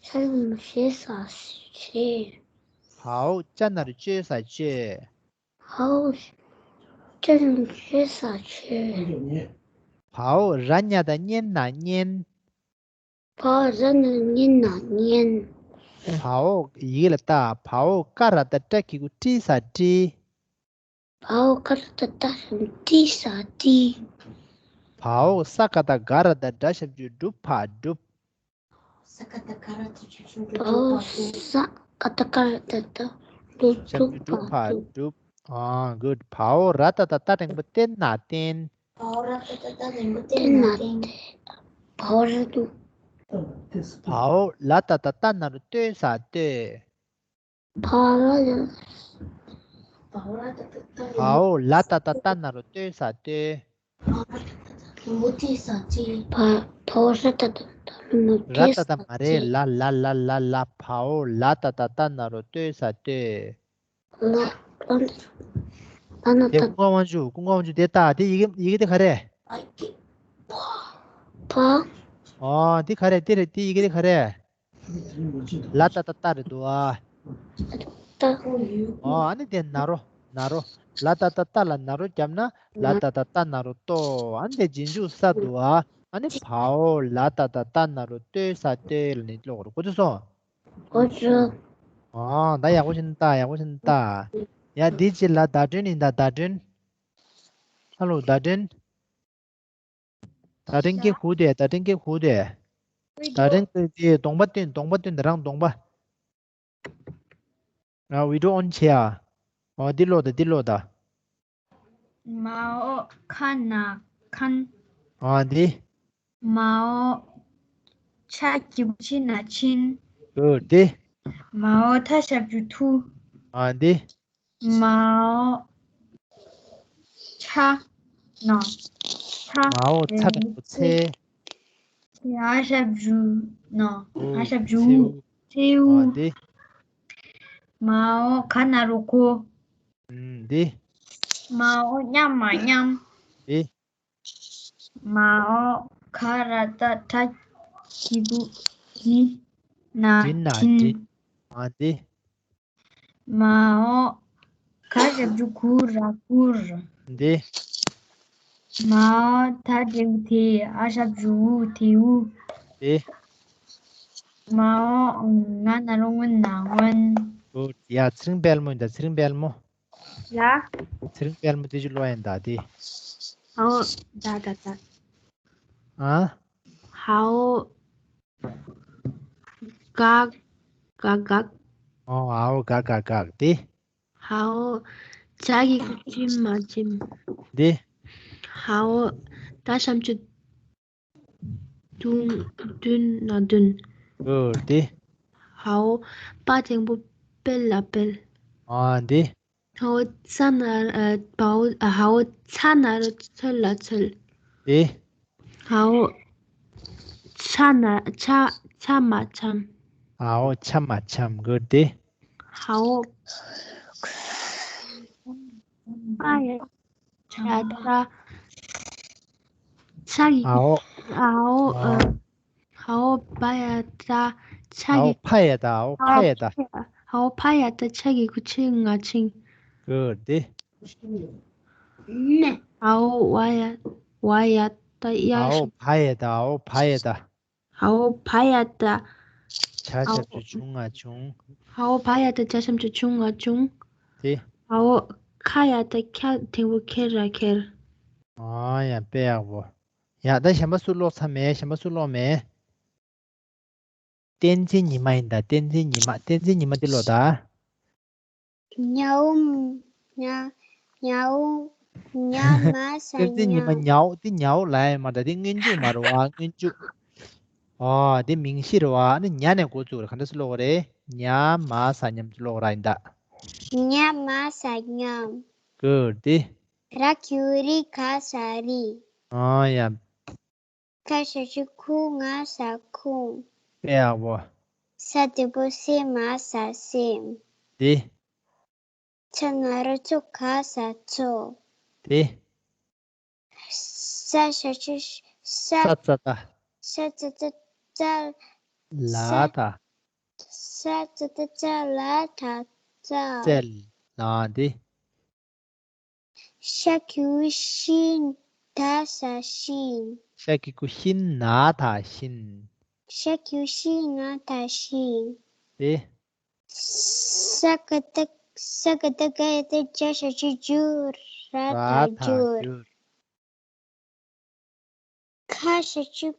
ཞ་འགྲེང་བུ་ཞེ་ས་ཞེས། བའོ་ཅ་ན་རོ་ཅོ་ས་ཅོས། བའོ་ཅ་ན་རོ་ཅོ་ས་ཅོས། བའོ་ར་ཉ་བཏགས་རྙེ་ན་རྙེད། བའོ་ར་ཉ་བཏགས་རྙེ་ན་རྙེད། བའོ་ཡི་གེ་ལ་ལྟ། བའོ་ཀ་ར་བཏགས་ཀྲ་གི་གུ་ཀྲི་ས་ཀྲིས། བའོ་ཀ་ར་བཏགས་ཀྲ་ཞབས་ཀྱུ་ཀྲི་ས་ཀྲིས། བའོ་ས་ག་བཏགས་སྒ་ར་བཏགས་སྒྲ་ཞབས་ཀྱུ་སྒྲུ་བ་སྒྲུབས། བའོ་ས་ག་བཏགས་སྒ་ར་བཏགས་སྒྲ་ཞབས་ཀྱུ་སྒྲུ་བ་སྒྲུབས། ཨ། གུཌ། བའོ་ར་བཏགས་ར་བཏགས་རྟ་འགྲེང་བུ་བརྟེ་ན་བརྟེན། བའོ་ར་བཏགས་ར་བཏགས་རྟ་འགྲེང་བུ་བརྟེ་ན་བརྟེན། བའོ་ར་བཏགས། བའོ་ལ་བཏགས་ལྟ་ལྟ་ན་རོ་ལྟོས་ས་ལྟོས། བ་ལ་ཡ། བའོ་ལ་ཏ་བཏགས་ལྟ་ན་རོ་ལྟོས་ས་ལྟོས། བའོ་ལ་ཏ་བཏགས་ལྟ་ན་རོ་ལྟོས་ས་ལྟོས། བ། བའོ་ར་ཏ་བཏགས་ལྟ་ན་རོ་ལྟོས་ས་ལྟོས། ར་ཏ་བཏགས་ལྟ་མ་རེད། ལ་ལ་ལ་ལ་ལ། བའོ་ལ་ཏ་བཏགས་ལྟ་ན་རོ་ལྟོས་ས་ལྟོས། ལ། ལ་ན་ཏ། དེ་ཀུན་དགའ་དབང་ཕྱུག་ཀུན་དགའ་དབང་ཕྱུག་དེ་ལྟ། དེ་ཡི་གེ་ཡི་གེ་དེ་ག་རེ། བ། ཨོ་དེ་ག་རེ། དེ་རེད། དེ་ཡི་གེ་དེ་ག་རེ། ལ་ཏ་བཏགས་ལྟ་རེད་འདུག་ཨ། ལྟ། ཨོ་ཨ་ནི་དེ་ན་རོ། ན་རོ། ལ་ཏ་བཏགས་ལྟ་ལ་ན་རོ་བརྒྱབ་ན་ལ་ཏ་བཏགས་ལྟ་ན་རོ་ལྟོ། ཨ་ནི་དེ་རྗེས་འཇུག་ས་འདུག་ཨ། ཨ་ནི་བའོ་ལ་ཏ་བཏགས་ལྟ་ན་རོ་ལྟོས་ས་ལྟོས་ལ་ནི་ཀློག་རེད། གོ་ཚོད་སོང་། གོ་ཚོད། ཨོ་ད་ཡག་པོ་བྱས་ནས་ལྟ། ཡག་པོ་བྱས་ནས་ལྟ། ཡ་འདི་ཅི་ལ་བརྡ་སྒྲོན་ཡིན་ད། བརྡ་སྒྲོན། ཧ་ལོ་བརྡ་སྒྲོན། བརྡ་སྒྲོན་སྐད་ཁུག་དེ། བརྡ་སྒྲོན་སྐད་ཁུག་དེ། བརྡ་སྒྲོན་སྐད་དེ་གདོང་པ་སྟོན། གདོང་པ་སྟོན། དེ་རང་གདོང་པ། ཨ། བི་ཌི་ཡོ་ཨོན་བྱེད་ཨ། ཨོ་འདི་ཀློག་དང་འདི་ཀློག་དང་། མའོ་ཁ་ན་ཁན། ཨ་འདི། མའོ་ཆ་གི་གུ་ཆི་ན་ཆིན། ཨོ་འདི། མའོ་ཐ་ཞབས་ཀྱུ་ཐུ། ཨ་འདི། མའོ་ཚ་ན་ཚ། མའོ་ཚ་དང་པོ་ཚེ། ཚེ་ཨ་ཞབས་ཀྱུ་ན་ཨ་ཞབས་ཀྱུ་ཚེའུ། ཚེའུ། ཨ་འདི། མའོ་ག་ན་རོ་གོ། ཨུམ་འདི། མའོ་ཉ་མ་ཉམ། འདི། མའོ་ག་ར་བཏགས་གྲ་གི་གུ་གྲི་ན་གྲིན། ཨ་འདི། མའོ་ག་ཞབས་ཀྱུ་གུ་ར་གུར། འདི། མའོ་ད་འགྲེང་བུ་དེ་ཨ་ཞབས་ཀྱུ་འུ་དེའུ། འདི། མའོ་ང་ན་རོ་སྔོན་ན་སྔོན། ཨོ་ཡ་ཚེ་རིང་དཔལ་མོ་ཡིན་ད། ཚེ་རིང་དཔལ་མོ། ཡ། ཚེ་རིང་དཔལ་མོ་དེ་ཅི་ཀློག་ཡིན་ད་དེ། ཧའོ་ད་ད་ད། ཨ། ཧའོ་ག་ག་ག། ཨོ་ཨའོ་ག་ག་ག་དེ། ཧའོ་ཇ་གི་གུ་ཇི་མ་ཇིམ། དེ། ཧའོ་ད་ཞབས་ཀྱུ་དུན་དུན་ན་དུན། ཨོ་དེ། ཧའོ་པ་འགྲེང་བུ་པེལ་ལ་པེལ། ཨ་དེ། ཧའོ་ཚ་ན་ཨ་བའོ་ཨ་ཧའོ་ཚ་ན་རོ་ཚོལ་ལ་ཚོལ། དེ། ཧའོ་ཆ་ན་ཆ་ཆ་མ་ཆམ། ཨའོ་ཆ་མ་ཆམ། གོ་དེ། ཧའོ་པ་ཡ་ཡ་ད་ཆ་གི་ཨའོ་ཨའོ་ཨ། ཨ། ཧའོ་བ་ཡ་ད་ཆ་ཨའོ་གི་ཕ་ཡ་ད། ཨའོ་ཕ་ཡ་ད། ཧའོ་ཕ་ཡ་ད་ཆ་གི་གུ་ཆི་ང་ཆིང་། གོ་དེ། ཨའོ་བ་ཡ་བ་ཡ་ད་ཡ་ཨའོ་ཤིང་། ཕ་ཡ་ད། ཨའོ་ཕ་ཡ་ད། ཧའོ་བ་ཡ་ད། ཇ་ཞབས་ཀྱུ་ཇུ་ང་ཇུང་། ཧའོ་བ་ཡ་ད་ཇ་ཞབས་ཀྱུ་ཇུ་ང་ཇུང་། དེ། ཧའོ་ཁ་ཡ་ད་ཁ་འགྲེང་བུ་ཁེ་ར་ཁེར། ཨ་ཡ་དཔེ་ཡག་པོ། ཡ་ད་གཞན་པ་སུ་ཀློག་ཚར་མེད། གཞན་པ་སུ་ཀློག་མེད། བསྟན་འཛིན་ཉི་མ་ཡིན་ད། བསྟན་འཛིན་ཉི་མ། བསྟན་འཛིན་ཉི་མ་འདི་ཀློག་ད། ཉའོ་ཉ་ཉའོ་ཉ་མ་ས་བསྟན་འཛིན་ཉི་མ་ཉ། ཉའོ་འདི་ཉའོ་ལ་ཡ་མ་ད། འདི་སྔོན་འཇུག་མ་རེད་བ། སྔོན་འཇུག་ཨོ་འདི་མིང་གཞི་རེད་བ། ནི་ཉ་ནས་འགོ་བཙུགས་རེད། ག་འདྲ་སེ་ཀློག་གི་རེད། ཉ་མ་ས་ཉམ་ཅིག་ཀློག་གི་ར་ཡིན་ད། ཉ་མ་ས་ཉམ། གོ་དེ། ར་གི་གུ་རི་ག་ས་རི། ཨོ་ཡ། ཁ་ཞབས་ཀྱུ་ཁུ་ང་ས་ཁུང་། དཔེ་ཡག་པོ། ས་འགྲེང་བུ་སེ་མ་ས་སེམས། དེ། ཚ་ན་རོ་ཚོ་ག་ས་ཚོ། དེ། ས་ཞབས་ཀྱུ་ས། ས་ཙ་ད། ས་ཙ་ད་ཙ། ལ་ས་ད། ས་ཙ་ད་ཙ་ལ་ད་ཙ། ཙལ། ལ་དེ། ཤ་གི་གུ་ཤི་ན་ད་ས་ཤིན། ཤ་གི་གུ་ཤི་ན་ད་ཤིན། ཤ་གི་གུ་ཤི་ན་ད་ཤིན། དེ། ས་ག་ད་ས་ག་ད་ག་ཡ་ད་ཇ་ཞབས་ཀྱུ་ཇུ་ར་ར་ད་ད་ཇུར། ཇུར། ཁ་ཞབས་ཀྱུ་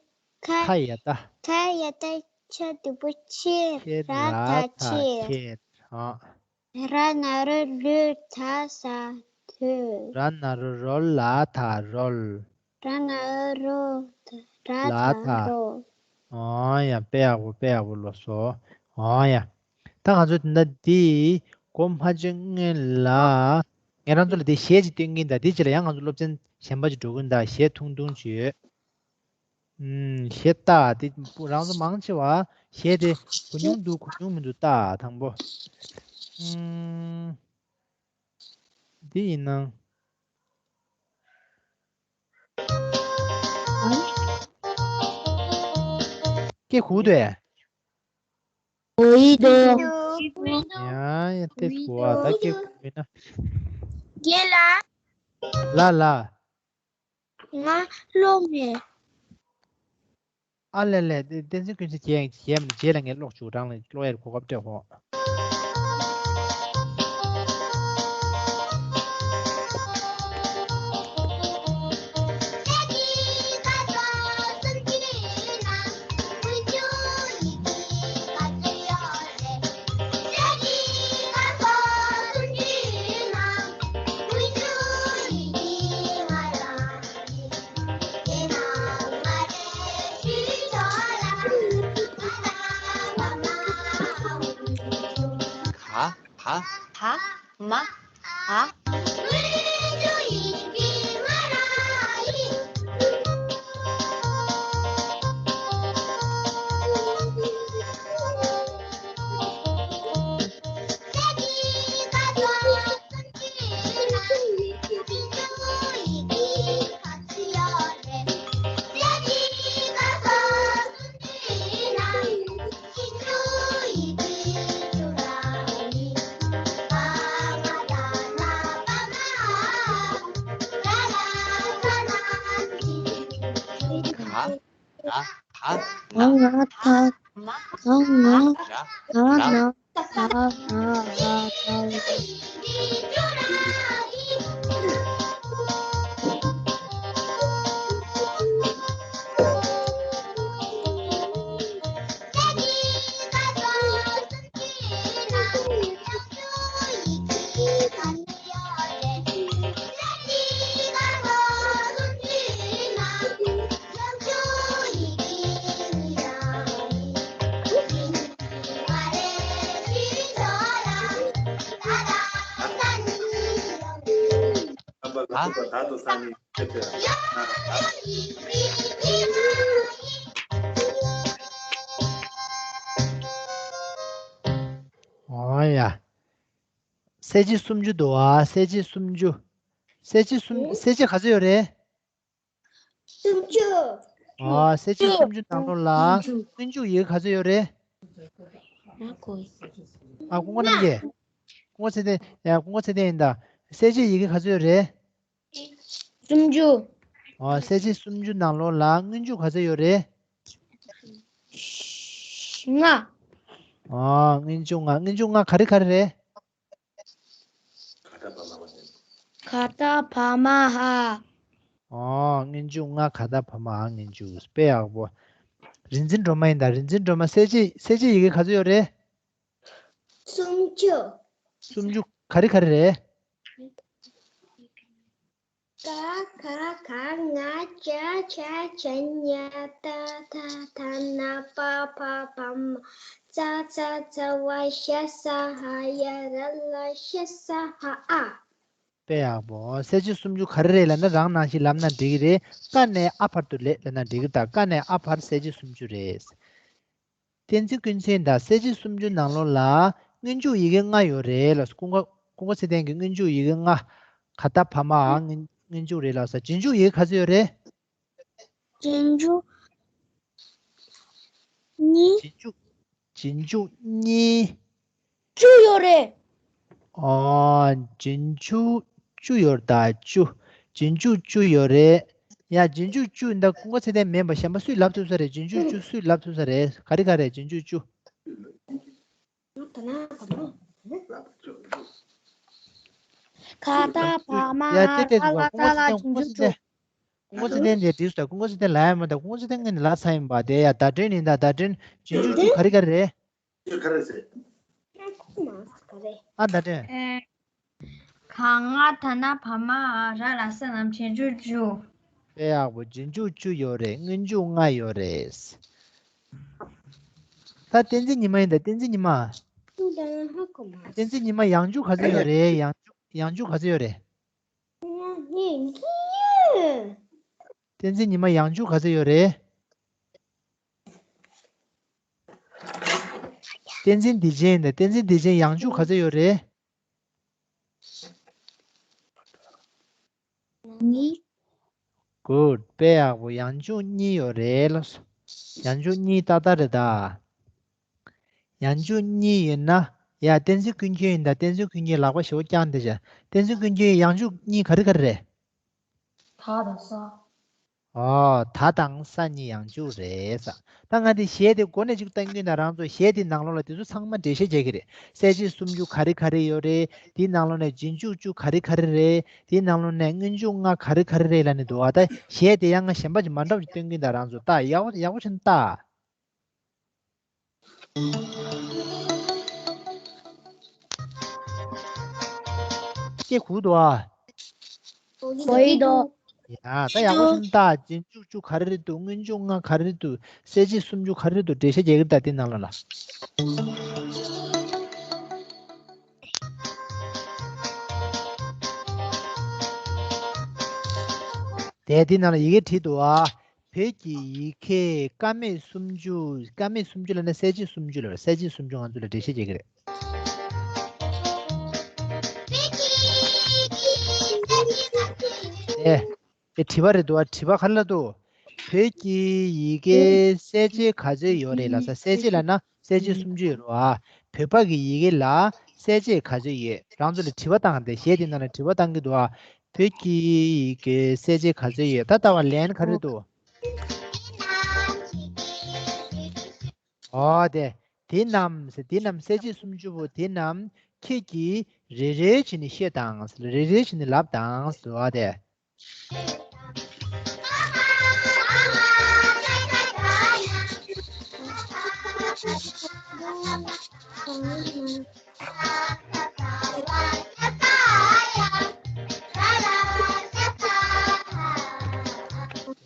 ཁ། ཁ་ཡ་ད། ཁ་ཡ་ད་ཆ་འགྲེང་བུ་ཆེ་ཁེ་ར་ར་ད་ད་ཆེར། ཁེར། ཨ། ར་ན་རོ་རོ་ད་ས་རོལ། ར་ན་རོ་རོ་ལ་ད་རོལ། ར་ན་རོ་རོ་ད་ར་ལ་ད་ད། རོ། ཨོ་ཡ། དཔེ་ཡག་པོ། དཔེ་ཡག་པོ་ཀློག་སོང་། ཨོ་ཡ། ད་ང་ཚོ་དེ་འདྲ་འདི་གོ་མ་ཆོད་སྔོན་ལ། ངས་རང་ཚོ་ལ་འདི་གཞས་ཅིག་སྟོན་གིན་ད། འདི་རྗེས་ལ་ཡང་ང་ཚོ་སློབ་ཚན་གཞན་པ་ཅིག་འགྲོ་གིན་ད། གཞས་ཐུང་ཐུང་ཅིག་ཡོད། ཨུམ། གཞས་ལྟ་དེ་རང་ཚོ་མང་ཆེ་བ་གཞས་དེ་གོ་མྱོང་འདུག་གོ་མྱོང་མི་འདུག་ལྟ་དང་པོ། ཨུམ། འདི་ཡིན་ན། སྐད་གོ་འདུག་ཨེ། གོ་ཡི་འདུག་ཡ་ཡ། སྐད་གོ་བ་ད་སྐད་གོ་མིན་ན། རྒན་ལགས། ལ་ལ། ང་ཀློག་མེད། ཨ་ལས་ལས། དེ་བསྟན་འཛིན་ཀུན་བཟང་རྗེས་ཡང་རྗེས་ལ་ངས་ཀློག་བཅུག་རང་ལ་ཀློག་ཡར་གོ་སྐབས་སྤྲད་ཧོ། ག་ད་མ་འ། ག་ད་ག་ང་ང་ད་ག་ང་ག་ང་ག་ང་ག་ང་ག། ཨོ་ཡ། གསལ་བྱེད་སུམ་ཅུ་འདུག་ཨ། གསལ་བྱེད་སུམ་ཅུ། གསལ་བྱེད་སུམ། གསལ་བྱེད་ག་ཚོད་ཡོད་རེད། སུམ་ཅུ། ཨ། གསལ་བྱེད་སུམ་ཅུ་ནང་ལོགས་ལ་སྔོན་འཇུག་ཡི་གེ་ག་ཚོད་ཡོད་རེད། ཨ། ཀུན་དགའ་རྣམ་རྒྱལ། ཀུན་དགའ་ཚེ་བརྟན། ཡ། ཀུན་དགའ་ཚེ་བརྟན་ཡིན་ད། གསལ་བྱེད་ཡི་གེ་ག་ཚོད་ཡོད་རེད། སུམ་ཅུ། ཨ། གསལ་བྱེད་སུམ་ཅུ་ནང་ལོགས་ལ་སྔོན་འཇུག་ག་ཚོད་ཡོད་རེད། ལྔ། ཨ། སྔོན་འཇུག་ལྔ། སྔོན་འཇུག་ལྔ་ག་རེ་ག་རེ་རེད། ག་ད་བ་མ་འ། ཨོ། སྔོན་འཇུག་ལྔ། ག་ད་བ་མ་འ། སྔོན་འཇུག་དཔེ་ཡག་པོ། རིག་འཛིན་སྒྲོལ་མ་ཡིན་ད། རིག་འཛིན་སྒྲོལ་མ། གསལ་བྱེད། གསལ་བྱེད་ཡི་གེ་ག་ཚོད་ཡོད་རེད། སུམ་ཅུ། སུམ་ཅུ་ག་རེ་ག་རེ་རེད། ཀ་ཁ་ག་ང་ཅ་ཆ་ཇ་ཉ་ཏ་ཐ་ད་ན་པ་ཕ་བ་མ་ཙ་ཚ་ཛ་ཝ་ཤ་ས་ཧ་ཡ་ར་ལ་ཤ་ས་ཧ་ཨ། དཔེ་ཡག་པོ། གསལ་བྱེད་སུམ་ཅུ་ག་རེ་རེད་ལབ་ན། རང་ནང་བཞིན་ལབ་ན་འགྲིག་གི་རེད། ཀ་ནས་ཨ་བར་དུ་ལས་ལབ་ན་འགྲིག་གི་རེད། ད་ཀ་ནས་ཨ་བར་གསལ་བྱེད་སུམ་ཅུ་རེད། བསྟན་འཛིན་ཀུན་མཁྱེན་དང་། གསལ་བྱེད་སུམ་ཅུ་ནང་ལོགས་ལ་སྔོན་འཇུག་ཡི་གེ་ལྔ་ཡོད་རེད་ལ། ཀུན་དགའ། ཀུན་དགའ་ཚེ་བརྟན་གྱི་སྔོན་འཇུག་ཡི་གེ་ལྔ། ག་ད་བ་མ་འ་སྔོན་འཇུག་རེད་ལ་ས། རྗེས་འཇུག་ཡི་གེ་ག་ཚོད་ཡོད་རེད། རྗེས་འཇུག་གཉིས། རྗེས་འཇུག་རྗེས་འཇུག་གཉིས། བཅུ་ཡོད་རེད། ཨོ། རྗེས་འཇུག་བཅུ་ཡོད་ད། བཅུ། རྗེས་འཇུག་བཅུ་ཡོད་རེད། ཡ། རྗེས་འཇུག་བཅུ་འདི་ཀུན་དགའ་ཚེ་བརྟན་མིན་པ་གཞན་པ་སུས་ལབ་ཐུབ་ས་རེད། རྗེས་འཇུག་བཅུ་སུས་ལབ་ཐུབ་ས་རེད། ག་རེ་ག་རེ་རྗེས་འཇུག་བཅུ། ག་ད་བ་མ་ཡ། འ་ཏེ་ཏེ་ག་ལ་ཀ་ལ་རྗེས་འཇུག་བཅུ། ཀུན་དགའ་ཚེ་བརྟན་དེ་འགྲིག་སོང་། ཀུན་དགའ་ཚེ་བརྟན་ལབ་ཡ་མ་ད། ཀུན་དགའ་ཚེ་བརྟན་ངས་ནི་ལབ་ཚར་ཡིན་པ། དེ་ཡ། བརྡ་དྲན་ཡིན་ད། བརྡ་དྲན། རྗེས་འཇུག་བཅུ་ག་རེ་ག་རེ་རེད། ཨ། བརྡ་དྲན། ག་ང་ད་ན་བ་མ་འ་ར་ལ་ས་ལམ་རྗེས་འཇུག་བཅུ། དཔེ་ཡག་པོ། རྗེས་འཇུག་བཅུ་ཡོད་རེད། སྔོན་འཇུག་ལྔ་ཡོད་རེད། ད་བསྟན་འཛིན་ཉི་མ་ཡིན་ད། བསྟན་འཛིན་ཉི་མ། བསྟན་འཛིན་ཉི་མ་ཡང་འཇུག་ག་ཚོད་ཡོད་རེད། ཡང་འཇུག་ཡང་འཇུག་ག་ཚོད་ཡོད་རེད། བསྟན་འཛིན་ཉི་མ་ཡང་འཇུག་ག་ཚོད་ཡོད་རེད། བསྟན་འཛིན་བདེ་ཆེན་དང་། བསྟན་འཛིན་བདེ་ཆེན་ཡང་འཇུག་ག་ཚོད་ཡོད་རེད། གཉིས། གུཌ། དཔེ་ཡག་པོ། ཡང་འཇུག་གཉིས་ཡོད་རེད་ལ། ཡང་འཇུག་གཉིས་ཏག་ཏག་རེད་ད། ཡང་འཇུག་གཉིས་ཡོད་ན། ཡ། བསྟན་འཛིན་ཀུན་མཁྱེན་ཡིན་ད། བསྟན་འཛིན་ཀུན་མཁྱེན་ལག་པ་ཞེ་པོ་བརྐྱངས་བསྡད་བྱ། བསྟན་འཛིན་ཀུན་མཁྱེན་ཡང་འཇུག་གཉིས་ག་རེ་ག་རེ་རེད། ད་དང་ས། ཨོ། ད་དང་ས་གཉིས་ཡང་འཇུག་རེད་ས། ད་ང་དེ་གཞས་དེ་མགོ་ནས་ཅིག་བཏང་གི་ཡིན་ད། རང་ཚོ་གཞས་དེ་ནང་ལོགས་ལ་དེ་ཚོ་ཚང་མ་འགྲེལ་བཤད་རྒྱག་གི་རེད། གསལ་བྱེད་སུམ་ཅུ་ག་རེ་ག་རེ་ཡོད་རེད། དེའི་ནང་ལོགས་ནས་རྗེས་འཇུག་བཅུ་ག་རེ་ག་རེ་རེད། དེའི་ནང་ལོགས་ནས་སྔོན་འཇུག་ལྔ་ག་རེ་ག་རེ་རེད་ལབ་ནས་འདུག་ཨ། ད་གཞས་དེ་ཡང་ང་གཞན་པ་ཅིག་མ་འདྲ་བ་ཅིག་བཏོན་གི་ཡིན་ད། རང་ཚོ་ལྟ། ཡག་པོ་ཡག་པོ་བྱས་ནས་ལྟ། སྐད་གོ་གི་འདུག་ཨ། གོ་གི་འདུག། ཡ། ད་ཡག་པོ་བྱས་ནས་ལྟ། རྗེས་འཇུག་བཅུ་ག་རེ་རེད་འདུག། སྔོན་འཇུག་ལྔ་ག་རེ་རེད་འདུག། གསལ་བྱེད་སུམ་ཅུ་ག་རེ་རེད་འདུག། འགྲེལ་བཤད་རྒྱག་གི་རེད་ད། དེ་ནང་ལོགས་ལ། དེ་དེ་ནང་ལ་ཡི་གེ་བྲིས་འདུག་ཨ། བོད་ཀྱི་ཡི་གེ་ཀ་མད་སུམ་ཅུ། ཀ་མད་སུམ་ཅུ་ལབ་ན་གསལ་བྱེད་སུམ་ཅུ་ལབ་རེད། གསལ་བྱེད་སུམ་ཅུ་ང་ཚོ་ལ་འགྲེལ་བཤད་བྱེད་ཀྱི་རེད། ཨེ། དེ་དྲི་བ་རེད་འདུག་ཨ། དྲི་བ་ག་རེ་ལབ་འདུག་བོད་ཀྱི་ཡི་གེ་གསལ་བྱེད་ག་ཚོད་ཡོད་རེད་ལབ་ས། གསལ་བྱེད་ལབ་ན་གསལ་བྱེད་སུམ་ཅུ་ཡོད་རེད་བ། བོད་པ་གི་ཡི་གེ་ལ་གསལ་བྱེད་ག་ཚོད་ཡོད། རང་ཚོ་ལ་དྲི་བ་བཏང་སྟེ་གཞས་དེ་ནང་ལ་དྲི་བ་བཏང་གི་འདུག་ཨ། བོད་ཀྱི་ཡི་གེ་གསལ་བྱེད་ག་ཚོད་ཡོད། ད་ལྟ་བ་ལན་ག་རེ་འདུག་ཨོ་དེ། དེ་རྣམས་ཟེར། དེ་རྣམས་གསལ་བྱེད་སུམ་ཅུ་པོ་དེ་རྣམས་ཁྱེད་ཀྱིས་རེ་རེ་བྱས་ནས་ཤོད་དང་ཟེར། རེ་རེ་བྱས་ནས་ལབ་དང་ཟེར་བ་དེ།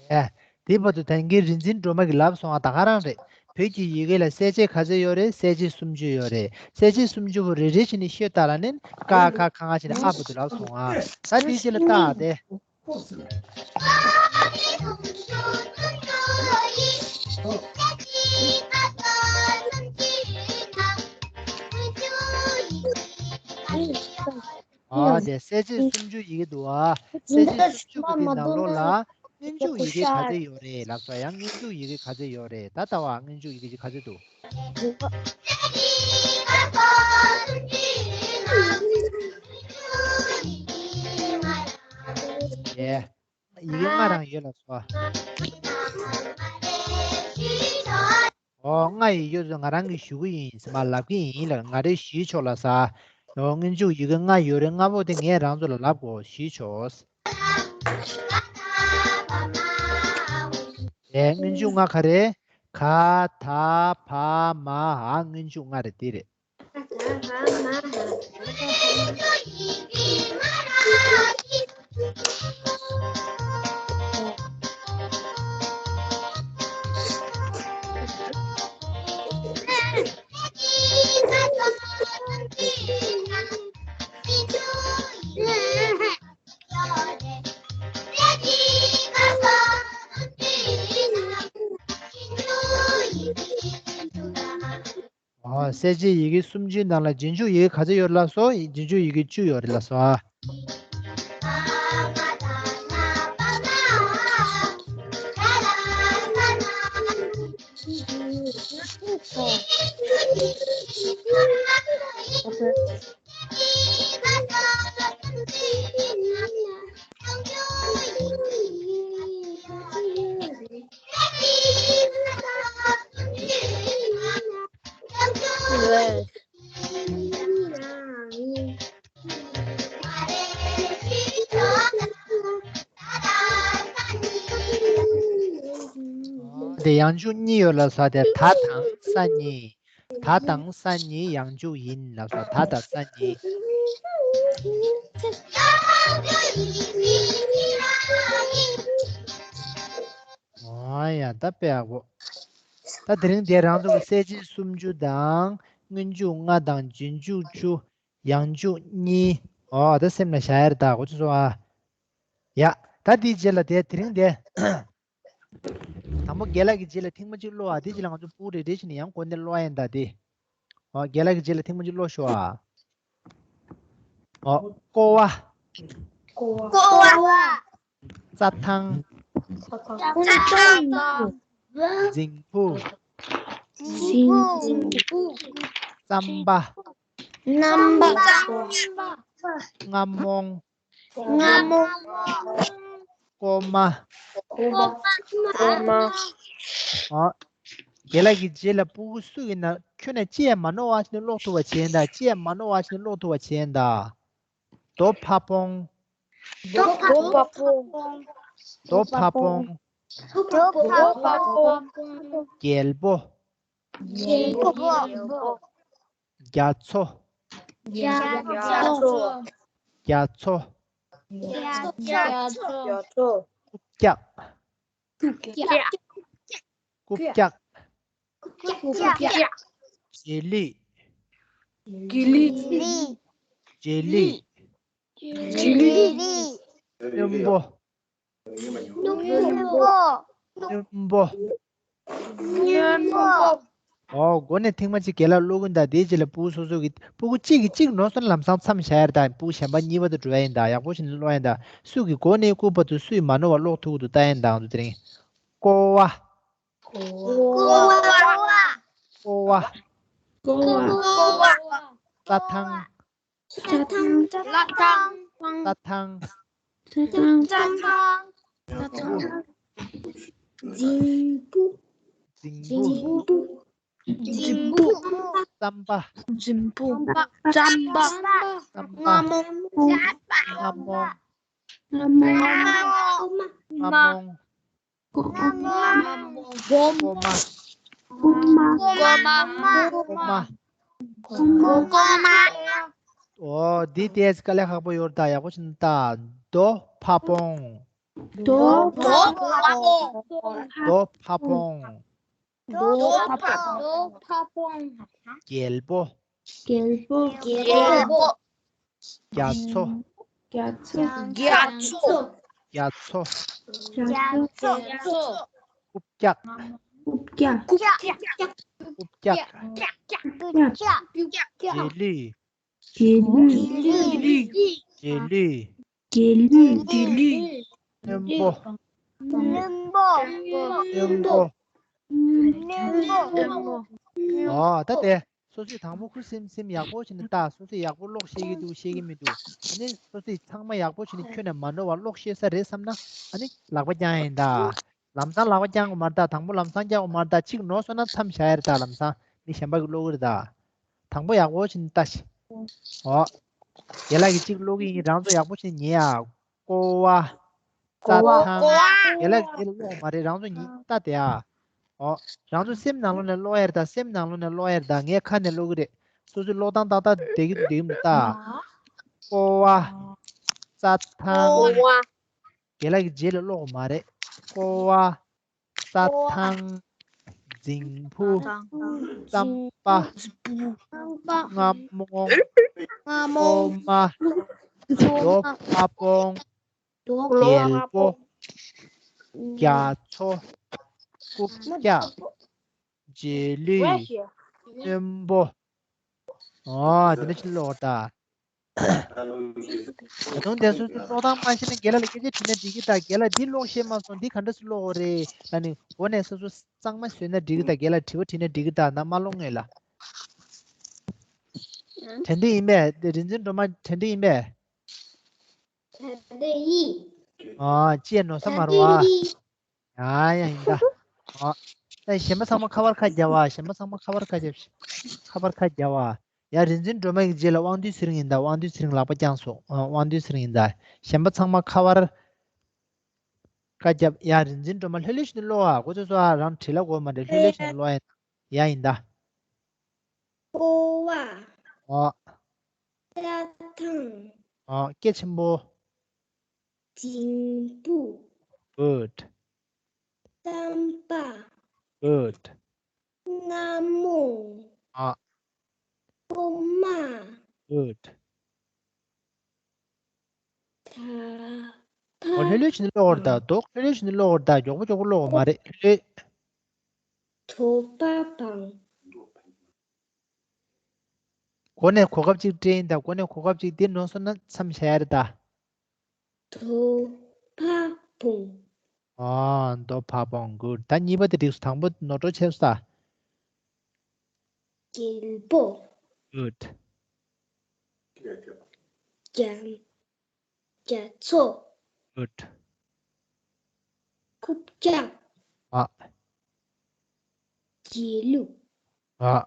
ཨེ། དེའི་བར་དུ་ད་གིན་རིག་འཛིན་སྒྲོལ་མ་གིས་ལབ་སོང་བ་ད་ག་རང་རེད། བོད་ཀྱི་ཡི་གེ་ལ་གསལ་བྱེད་ག་ཚོད་ཡོད་རེད། གསལ་བྱེད་སུམ་ཅུ་ཡོད་རེད། གསལ་བྱེད་སུམ་ཅུ་པོ་རེ་རེ་བྱས་ནས་ཤོད་དང་ལབ་ནས་ཀ་ཁ་ག་ང་བྱས་ནས་ཨ་བར་དུ་ལབ་སོང་ཨ། ད་དེའི་རྗེས་ལ་ལྟ་དེ། ཨ་དེ་གསལ་བྱེད་སུམ་ཅུ་ཡི་གེ་འདུག་ཨ། གསལ་བྱེད་སུམ་ཅུ་པོ་དེ་ནང་ལོགས་ལ་སྔོན་འཇུག་ཡི་གེ་ག་ཚོད་ཡོད་རེད་ལབ་སོང་། ཡང་སྔོན་འཇུག་ཡི་གེ་ག་ཚོད་ཡོད་རེད། ད་ལྟ་བ་སྔོན་འཇུག་ཡི་གེ་ག་ཚོད་འདུག་ཨེ། ཡི་གེ་ལྔ་རང་ཡོད་ལབ་སོང་། ཨོ་ལྔ་ཡི་ཡོད་ཚོད་ང་རང་གིས་ཞུ་གི་ཡིན་ཟེར་མ་ལབ་ཀྱི་ཡིན་ལ། ང་རེ་ཞུས་ཆོག་ལབ་ས། ཨོ་སྔོན་འཇུག་ཡི་གེ་ལྔ་ཡོད་རེད། ལྔ་པོ་དེ་ངས་རང་ཚོ་ལ་ལབ་དགོས། ཞུས་ཆོག་ཨེ་སྔོན་འཇུག་ལྔ་ག་རེ། ག་ད་བ་མ་འ། སྔོན་འཇུག་ལྔ་རེད། དེ་རེད། ཨོ་གསལ་བྱེད་ཡི་གེ་སུམ་ཅུའི་ནང་ལ་རྗེས་འཇུག་ཡི་གེ་ག་ཚོད་ཡོད་རེད་ལབ་སོང་། རྗེས་འཇུག་ཡི་གེ་བཅུ་ཡོད་རེད་ལབ་སོང་ཨ། དེ་ཡང་འཇུག་གཉིས་ཡོད་ལབ་ས། དེ་ད་དང་ས་གཉིས། ད་དང་ས་གཉིས་ཡང་འཇུག་ཡིན་ལབ་ས། ད་དང་ས་གཉིས། ཨོ་ཡ་ད་དཔེ་ཡག་པོ། ད་དེ་རིང་དེ་རང་ཚོ་གི་གསལ་བྱེད་སུམ་ཅུ་དང་སྔོན་འཇུག་ལྔ་དང་རྗེས་འཇུག་བཅུ། ཡང་འཇུག་གཉིས། ཨོ་ད་སེམས་ལ་བཞག་ཡ་རེད། ད་གོ་ཚོད་སོང་ཨ། ཡ། ད་དེའི་རྗེས་ལ་དེ་དེ་རིང་དེ། དང་པོ་རྒན་ལགས་ཀྱི་རྗེས་ལ་ཐེངས་མ་གཅིག་ཀློག་ཨ། དེའི་རྗེས་ལ་ང་ཚོ་ཕྲུ་གུ་རེ་རེ་བྱས་ནས་ཡང་གོ་ནས་ཀློག་ཡ་ཡིན་ད་དེ། ཨོ་རྒན་ལགས་ཀྱི་རྗེས་ལ་ཐེངས་མ་གཅིག་ཀློག་ཤོག་ཨ། ཨོ་ཀོ་བ། ཀོ་བ། རྩྭ་ཐང་། རྩྭ་ཐང་། རྫིང་བུ། རྫིང་བུ། རྩམ་པ། རྣམ་པ། རྔ་མོང་། རྔ་མོང་། ཀོ་མ། ཀོ་མ། ཨ། རྒན་ལགས་ཀྱི་རྗེས་ལ་ཕྲུ་གུ་སུ་ཡིན་ན་ཁྱོད་ནས་ཅི་ཡང་མ་ནོར་བ་ཞིག་ནས་ཀློག་ཐུབ་པ་བྱས་ཡིན་ད། ཅི་ཡང་མ་ནོར་བ་ཞིག་ནས་ཀློག་ཐུབ་པ་བྱས་ཡིན་ད། རྡོ་ཕ་བོང་། རྡོ་ཕ་བོང་། རྡོ་ཕ་བོང་། རྡོ་ཕ་བོང་། རྒྱལ་པོ། རྒྱལ་པོ། རྒྱ་མཚོ། རྒྱ་མཚོ། རྒྱ་མཚོ། རྒྱ་མཚོ། རྐུབ་བཀྱག་རྐུབ་བཀྱག་རྐུབ་བཀྱག་བྱེད་ལས། བྱེད་ལས། བྱེད་ལས། བྱེད་ལས། སྔོན་པོ། སྣུམ་པོ། སྣུམ་པོ། སྣུམ་པོ། ཨོ། མགོ་ནས་ཐེངས་མ་གཅིག་རྒན་ལགས་ཀློག་གིན་གདའ། དེའི་རྗེས་ལ་ཕྲུ་གུ་སོ་སོ་གི་ཕྲུ་གུ་གཅིག་གིས་གཅིག་ནོར་སོང་ན་ལམ་སང་མཚམས་བཞག་ཡ་རེད་ད། ཕྲུ་གུ་གཞན་པ་གཉིས་པ་དང་འགྲོ་ཡ་ཡིན་ད། ཡག་པོ་བྱས་ནས་ཀློག་ཡ་ཡིན་ད། སུ་གིས་མགོ་ནས་སྐུད་བར་དུ་སུས་མ་ནོར་བ་ཀློག་ཐུབ་ཀྱི་འདུག་ལྟ་ཡ་ཡིན་ད། ང་ཚོ་དེ་རིང་། ཀོ་བ། ཀོ་བ། ཀོ་བ། ཀོ་བ། རྩྭ་ཐང་། རྩྭ་ཐང་། རྩྭ་ཐང་། རྩྭ་ཐང་། རྩྭ་ཐང་། རྩྭ་ཐང་། རྫིང་བུ། རྫིང་བུ། རྫིང་བུ། རྩམ་པ། རྫིང་བུ། རྩམ་པ། རྩམ་པ། རྔ་མོང་། རྔ་མོང་། རྔ་མོང་། རྔ་མོང་། རྔ་མོང་། རྔ་མོང་། རྔ་མོང་། རྔ་མོང་། སྒོ་མ། སྒོ་མ། སྒོ་མ། སྒོ་མ། སྒོ་མ། སྒོ་མ། ཨོ། འདི་ཏོག་ཙམ་དཀའ་ལས་ཁག་པོ་ཡོད་རེད་ད། ཡག་པོ་བྱས་ནས་ལྟ། རྡོ་ཕ་བོང་། རྡོ་ཕ་བོང་། རྡོ་ཕ་བོང་། རྡོ་ཕ་བོང་། རྡོ་ཕ་བོང་། རྒྱལ་པོ། རྒྱལ་པོ། རྒྱལ་པོ། རྒྱ་མཚོ། རྒྱ་མཚོ། རྒྱ་མཚོ། རྒྱ་མཚོ། རྒྱ་མཚོ། རྐུབ་བཀྱག་རྐུབ་བཀྱག་རྐུབ་བཀྱག་རྐུབ་བཀྱག་རྒྱལ་གླུ། རྒྱལ་གླུ། རྒྱལ་གླུ། རྒྱལ་གླུ། རྒྱལ་གླུ། རྒྱལ་གླུ། རྒྱལ་གླུ། རྒྱལ་གླུ། བློན་པོ། བློན་པོ། བློན་པོ། བློན་པོ། ཨོ། ད་དེ་སོ་སོས་དང་པོ་ཁུ་སིམ་སིམ་ཡག་པོ་བྱས་ནས་ལྟ། སོ་སོས་ཡག་པོ་ཀློག་ཤེས་ཀྱི་འདུག་ཤེས་ཀྱི་མི་འདུག་ཨ་ནི་སོ་སོས་ཚང་མ་ཡག་པོ་བྱས་ནས་ཁྱོན་ནས་མ་ནོར་བ་ཀློག་ཤེས་ས་རེད་བསམ་ན། ཨ་ནི་ལག་པ་བརྐྱངས་ཡིན་ད། ལམ་སང་ལག་པ་བརྐྱང་དགོས་མ་རེད་ད། དང་པོ་ལམ་སང་བརྐྱང་དགོས་མ་རེད་ད། གཅིག་ནོར་སོང་ན་མཚམས་བཞག་ཡ་རེད་ད། ལམ་སང་མི་གཞན་པ་གིས་ཀློག་གི་རེད་ད། དང་པོ་ཡག་པོ་བྱས་ནས་ལྟ་ཤིག་ཨོ། རྒན་ལགས་ཀྱིས་གཅིག་ཀློག་གི་ཡིན། རང་ཚོ་ཡག་པོ་བྱས་ནས་ཉན་ཡ། ཀོ་བ། རྩྭ་ཐང་། རྒན་ལགས་ཀྱིས་དེ་ལ་ཀློག་མ་རེད། རང་ཚོ་ཉིད་ལྟ་དེ་ཨ། ཨོ། རང་ཚོ་སེམས་ནང་ལོགས་ནས་ཀློག་ཡ་རེད་ད། སེམས་ནང་ལོགས་ནས་ཀློག་ཡ་རེད་ད། ངས་ཁ་ནས་ཀློག་གི་རེད། སོ་སོའི་ཀློག་སྟངས་ཏག་ཏག་བསྡད་ཀྱི་འདུག་བསྡད་ཀྱི་མི་འདུག་ལྟ། ཀོ་བ། རྩྭ་ཐང་། ཀོ་བ། རྒན་ལགས་ཀྱིས་རྗེས་ལ་ཀློག་མ་རེད། ཀོ་བ། རྩྭ་ཐང་། རྫིང་བུ། རྩམ་པ། རྩམ་པ། རྔ་མོང་། རྔ་མོང་། སྒོ་མ། རྡོ་ཕ་བོང་། རྡོ་ཕ་བོང་། རྒྱལ་པོ། རྒྱ་མཚོ། རྐུབ་བཀྱག་རྒྱལ་གླུ། བློན་པོ། ཨོ། དེ་འདྲ་ཞིག་ཀློག་ད། ད་དུང་དེ་སོ་སོའི་ཀློག་སྟངས་མ་ཤེས་ན་རྒན་ལགས་ལ་སྐད་ཆ་དྲིས་ན་འགྲིག་གི། ད་རྒན་ལགས་འདི་ཀློག་ཤེས་མ་སོང་། འདི་ག་འདྲ་སེ་ཀློག་དགོས་རེད་ལབ་ནས་འོ་ནས་སོ་སོ་གཙང་མ་བཟོས་ན་འགྲིག་གི། ད་རྒན་ལགས་དྲི་བ་དྲིས་ན་འགྲིག་གི། ད་ནམ་མ་ཀློག་ངེས་ལ། དྲན་འདོད་ཡིན་པས། དེ་རིག་འཛིན་སྒྲོལ་མ་དྲན་འདོད་ཡིན་པས། དྲན་འདོད་ཡིན། ཨ། ཅི་ཡང་ནོར་ས་མ་རེད་བ། ཡ་ཡ་ཡིན་ད། ཨ། ད་གཞན་པ་ཚང་མ་ཁ་པར་ཁ་རྒྱབ་བ། གཞན་པ་ཚང་མ་ཁ་པར་ཁ་རྒྱབ། ཁ་པར་ཁ་རྒྱབ་བ། ཡ། རིག་འཛིན་སྒྲོལ་མ་གི་རྗེས་ལ་དབང་འདུས་ཚེ་རིང་ཡིན་ད། དབང་འདུས་ཚེ་རིང་ལག་པ་བརྐྱངས་སོང་། ཨ། དབང་འདུས་ཚེ་རིང་ཡིན་ད། གཞན་པ་ཚང་མ་ཁ་པར་ཁ་རྒྱབ། ཡ། རིག་འཛིན་སྒྲོལ་མ་ལྷོད་ལྷོད་བྱས་ནས་ཀློག་ཨ། གོ་ཚོད་སོང་ཨ། རང་བྲིས་ལ་དགོས་མ་རེད། ལྷོད་ལྷོད་བྱས་ནས་ཀློག་ཡ། ཡ་ཡིན་ད། ཀོ་བ། ཨ། རྩྭ་ཐང་། ཨ། སྐད་ཆེན་པོ། རྫིང་བུ། Good. རྩམ་པ། Good. རྔ་མོང་། ཨ། སྒོ་མ། Good. ད། ཨོ། ལྷོད་ལྷོད་བྱས་ནས་ཀློག་དགོས་རེད་ད། རྡོ་ལྷོད་ལྷོད་བྱས་ནས་ཀློག་དགོས་རེད་ད། མགྱོགས་པོ་མགྱོགས་པོ་ཀློག་དགོས་མ་རེད། ལྷོད། རྡོ་ཕ་བོང་། མགོ་ནས་གོ་སྐབས་གཅིག་སྤྲད་ཡིན་ད། མགོ་ནས་གོ་སྐབས་གཅིག། འདི་ནོར་སོང་ན་མཚམས་བཞག་ཡ་རེད་ད། རྡོ་ཕ་བོང་། ཨ། རྡོ་ཕ་བོང་། Good. ད་གཉིས་པ་དེ་འགྲིག་སོང་། དང་པོ་ནོར་འགྲོ་བྱས་སོང་ད། རྒྱལ་པོ། Good. རྒྱ། རྒྱ་མཚོ། Good. རྐུབ་བཀྱག་ཨ། རྒྱལ་གླུ། ཨ།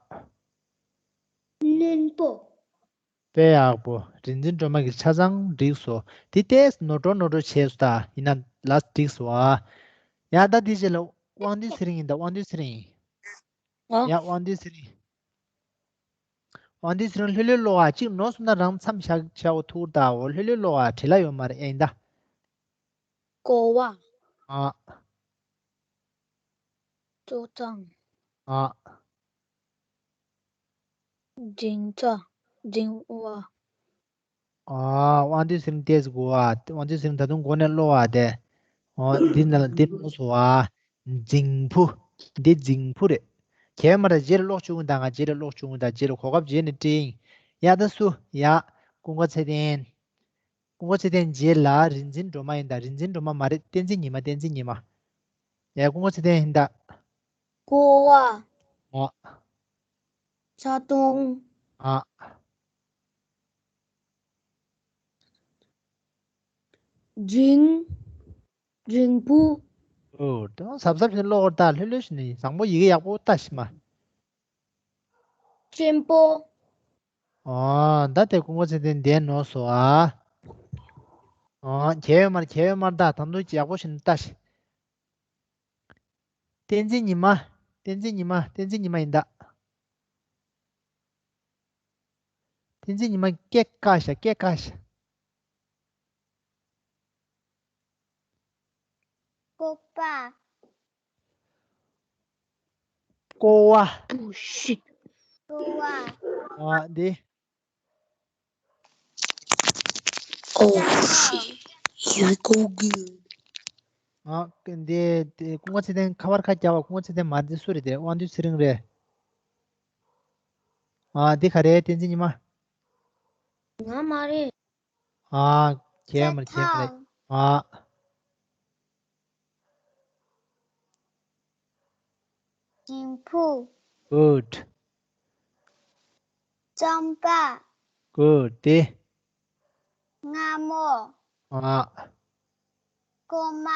བློན་པོ། དཔེ་ཡག་པོ། རིག་འཛིན་སྒྲོལ་མ་གིས་ཆ་ཚང་འགྲིག་སོང་། དེ་ཏོག་ཙམ་ནོར་འགྲོ་ནོར་འགྲོ་བྱས་སོང་ད། ཡིན་ན་ལགས་འགྲིག་སོང་ཨ། ཡ། ད་དེ་རྗེས་ལ་དབང་འདུས་ཚེ་རིང་ཡིན་ད། དབང་འདུས་ཚེ་རིང་། ཨ། ཡ། དབང་འདུས་ཚེ་རིང་། དབང་འདུས་ཚེ་རིང་། ལྷོད་ལྷོད་ཀློག་ཨ། གཅིག་ནོར་སོང་ན་རང་མཚམས་བཞག་བྱའོ། ཐུགས་ད་འོ། ལྷོད་ལྷོད་ཀློག་ཨ། བྲེལ་བ་ཡོད་མ་རེད། ཡ་ཡིན་ད། ཀོ་བ། ཨ། ཀོ་ཐང་། ཨ། འབྲིང་ཚ། འབྲིང་བ། ཨ། དབང་འདུས་ཚེ་རིང་ཏོག་ཙམ་སྒུག་ཨ། དབང་འདུས་ཚེ་རིང་ད་དུང་མགོ་ནས་ཀློག་ཨ་དེ། འོ་འདི་ནང་ལ་འདི་ནོར་སོང་ཨ། རྫིང་བུ། འདི་རྫིང་བུ་རེད། གལ་མ་ར་རྗེས་ལ་ཀློག་བཅུག་གི་ད། ང་རྗེས་ལ་ཀློག་བཅུག་གི་ད། རྗེས་ལ་གོ་སྐབས་རྗེས་ནས་སྤྲད་ཡིན། ཡ་ད་སུ་ཡ། ཀུན་དགའ་ཚེ་བརྟན། ཀུན་དགའ་ཚེ་བརྟན་རྗེས་ལ་རིག་འཛིན་སྒྲོལ་མ་ཡིན་ད། རིག་འཛིན་སྒྲོལ་མ་མ་རེད། བསྟན་འཛིན་ཉི་མ། བསྟན་འཛིན་ཉི་མ། ཡ་ཀུན་དགའ་ཚེ་བརྟན་ཡིན་ད། ཀོ་བ། ཨ། ཚ་གདུང་། ཨ། འབྲིང་། འབྲིང་བུ། ཨོ། ད་གཟབ་གཟབ་བྱས་ཀློག་ད། ལྷོད་ལྷོད་བྱས་ནས་བཟང་པོ་ཡི་གེ་ཡག་པོ་ལྟ་ཤིག་མ། ཆེན་པོ། ཨོ། ད་དེ་ཀུན་དགའ་ཚེ་བརྟན་འདས་ནོར་སོང་ཨ། ཨོ། གལ་ཡོད་མ་རེད། གལ་ཡོད་མ་རེད། ད་དང་དུ་ཡག་པོ་བྱས་ནས་ལྟ་ཤིག་བསྟན་འཛིན་ཉི་མ། བསྟན་འཛིན་ཉི་མ། བསྟན་འཛིན་ཉི་མ་ཡིན་ད། བསྟན་འཛིན་ཉི་མ་སྐད་བཀག་ཤག་སྐད་བཀག་ཤག་ཀོ་པ། ཀོ་བ། Oh shit. ཀོ་བ། ཨ་འདི། Oh shit. You go good. ཨ་འདི་དེ་ཀུན་དགའ་ཚེ་བརྟན་ཁ་པར་ཁ་རྒྱག་པ། ཀུན་དགའ་ཚེ་བརྟན་མ་རེད། འདི་སུ་རེད། དེ་དབང་འདུས་ཚེ་རིང་རེད། ཨ་འདི་ག་རེད། བསྟན་འཛིན་ཉི་མ། ང་མ་རེད། ཨ། ཁྱེད་མ་རེད། ཁྱེད་མ་རེད། ཨ། འབྲིང་བུ། Good. རྩམ་པ། Good. དེ། སྔ་མོ། ཨ། རྐོ་མ།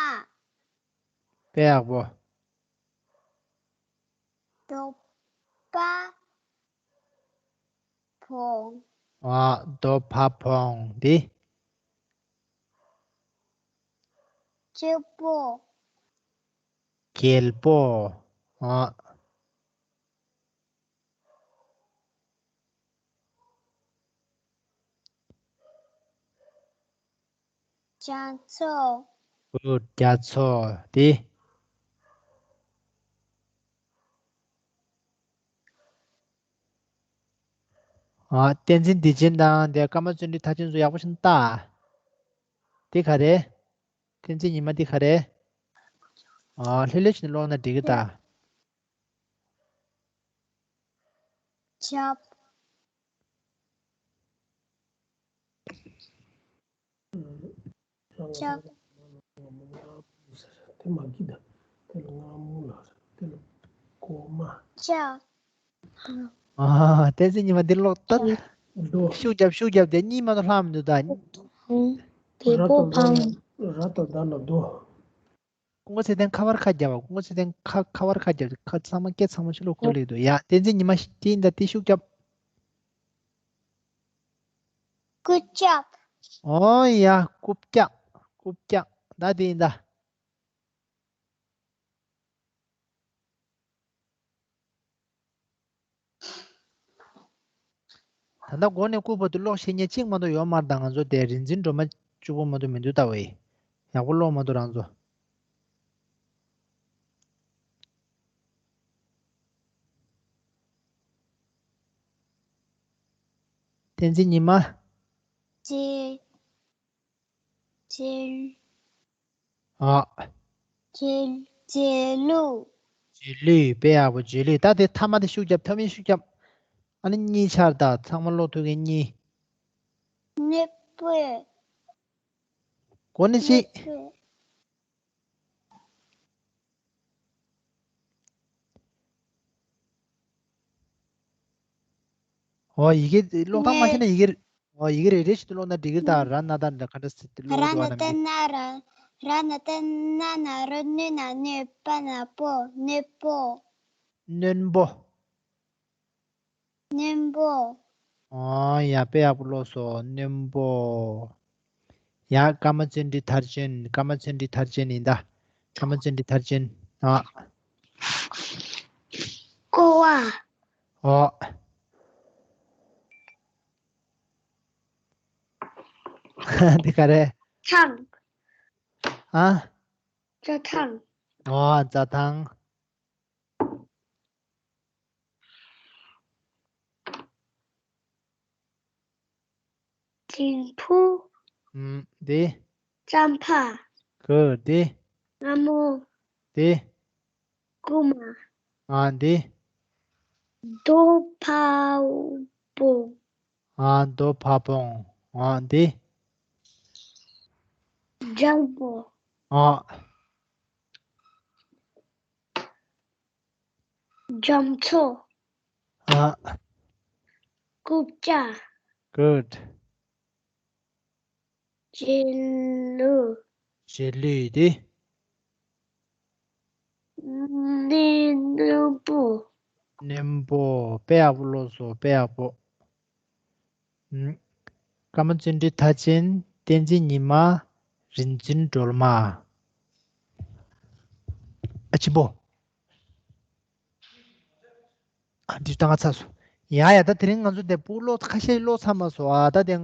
དཔེ་ཡག་པོ། རྡོ་བ་བོང་། ཨ། རྡོ་བ་བོང་། དེ། གཅེར་པོ། གྱལ་པོ། ཨ། རྒྱ་མཚོ། ཨོ། རྒྱ་མཚོ། དེ། ཨ། བསྟན་འཛིན་བདེ་ཆེན་དང་དེ་ཀརྨ་བརྩོན་འགྲུས་མཐར་ཕྱིན་ཚོ་ཡག་པོ་ཞིག་ལྟ། དེ་ག་རེད། བསྟན་འཛིན་ཉི་མ་འདི་ག་རེད། ཨ། ལྷོད་ལྷོད་བྱས་ནས་ཀློག་ན་འགྲིག་གི་ད། ཆབ། ལྕགས། དེ་མ་གི་ད། དེ་ལ་སྔ་མོ་ལ། དེ་ལ་གོ་མ། ལྕགས། ཨ། བསྟན་འཛིན་ཉི་མ་འདི་ཀློག་ད། རྡོ། ཤུགས་རྒྱབ། ཤུགས་རྒྱབ། དེ་གཉིད་མ་གཏོང་ལྷག་མི་འདུག་ད། བེ་པོ་བང་། ར་དང་ད་ལ་རྡོ། ཀུན་དགའ་ཚེ་བརྟན་ཁ་པར་ཁ་རྒྱབ་པ། ཀུན་དགའ་ཚེ་བརྟན་ཁ་ཁ་པར་ཁ་རྒྱབ། ཁ་ཚང་མ་སྐད་ཚང་མ་ཕྱི་ལོགས་གོ་ལེགས་འདུག་ཡ། བསྟན་འཛིན་ཉི་མ་ཤི་ཏིན་ད་ཏི་ཤུགས་རྒྱབ། རྐུབ་བཀྱག་ཨོ་ཡ། རྐུབ་བཀྱག་རྐུབ་བཀྱག་ད་དེ་ཡིན་ད། ད་ལྟ་མགོ་ནས་རྐུབ་བར་དུ་ཀློག་ཤེས་མཁན་གཅིག་མ་གཏོགས་ཡོད་མ་རེད་ད། ང་ཚོ་དེ་རིག་འཛིན་སྒྲོལ་མ་གཅིག་པོ་མ་གཏོགས་མི་འདུག་ད་བས། ཡག་པོ་ཀློག་མ་གཏོགས་རང་ཚོ། བསྟན་འཛིན་ཉི་མ། རྗེ། རྗེ། ཨ། རྗེ། རྗེ་ལུས། རྗེ་ལུས། དཔེ་ཡག་པོ། རྗེ་ལུས། ད་དེ་མཐའ་མ་དེ་ཤུགས་རྒྱབ། མཐའ་མའི་ཤུགས་རྒྱབ། ཨ་ནི་གཉིས་ཆར་ད། ཚང་མ་ཀློག་ཐུབ་མཁན་གཉིས། གནོད་པའི། གོ་ནི་ཅི། གནོད་པའི། ཨོ། ཡི་གེ་ཀློག་སྟངས་མ་ཤེས་ན་ཡི་གེ། ཨོ། ཡི་གེ་རེ་རེ་བཞིན་དུ་ཀློག་ན་འགྲིག་གི། ད་ར་ན་ད་ད་ག་འདྲ་ཟེར་ཏེ་ཀློག་ར་ན་ད་ན་ར། ར་ན་ད་ན་ན་རོ་ནུ་ན་ནོ་པ་ན་པོ། གནོད་པོ། གནོན་པོ། གནོན་པོ། ཨོ་ཡ། དཔེ་ཡག་པོ་ཀློག་སོང་། གནོན་པོ། ཡ། ཀརྨ་བརྩོན་འགྲུས་མཐར་ཕྱིན། ཀརྨ་བརྩོན་འགྲུས་མཐར་ཕྱིན་ཡིན་ད། ཀརྨ་བརྩོན་འགྲུས་མཐར་ཕྱིན། ཨ། ཀོ་བ། ཨོ། འདི་ག་རེ། ཐང་། ཨ། རྩྭ་ཐང་། ཨོ། རྩྭ་ཐང་། འབྲིང་བུ། ཨུམ། འདི། རྩམ་པ། གོ་འདི། སྔ་མོ། དེ། རྐུན་མ། ཨ་འདི། རྡོ་ཕ་བོང་། ཨ་རྡོ་ཕ་བོང་། ཨ་འདི། རྒྱལ་པོ། ཨ། རྒྱ་མཚོ། ཨ། རྐུབ་བཀྱག། Good. རྗེས་ལུས། རྗེས་ལུས་དེ། རྣོན་པོ། རྣོན་པོ། དཔེ་ཡག་པོ་ཀློག་སོང་། དཔེ་ཡག་པོ། ཨུམ། ཀརྨ་བརྩོན་འགྲུས་མཐར་ཕྱིན། བསྟན་འཛིན་ཉི་མ། རིག་འཛིན་སྒྲོལ་མ། ཨ་ཆེན་པོ། ཨ་འདི་ལྟ་ང་ཚར་སོང་། ཡ་ཡ། ད་དེ་རིང་ང་ཚོ་དེ་སྤུ་ཀློག་ཁ་ཤས་ཀློག་ཚར་མ་སོང་ཨ། ད་དེ་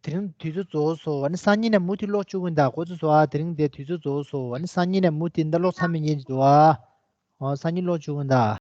དེ་རིང་དུས་ཚོད་རྫོགས་སོང་། ཨ་ནི་སང་ཉིན་ནས་མུ་མཐུད་ཀློག་བཅུག་གི་ཡིན་ད། གོ་ཚོད་སོང་ཨ། དེ་རིང་དེ་དུས་ཚོད་རྫོགས་སོང་། ཨ་ནི་སང་ཉིན་ནས་མུ་མཐུད་ད་ཀློག་ཚར་མི་ཉན་གྱི་འདུག་ཨ། ཨོ་སང་ཉིན་ཀློག་བཅུག་གི་ཡིན་ད།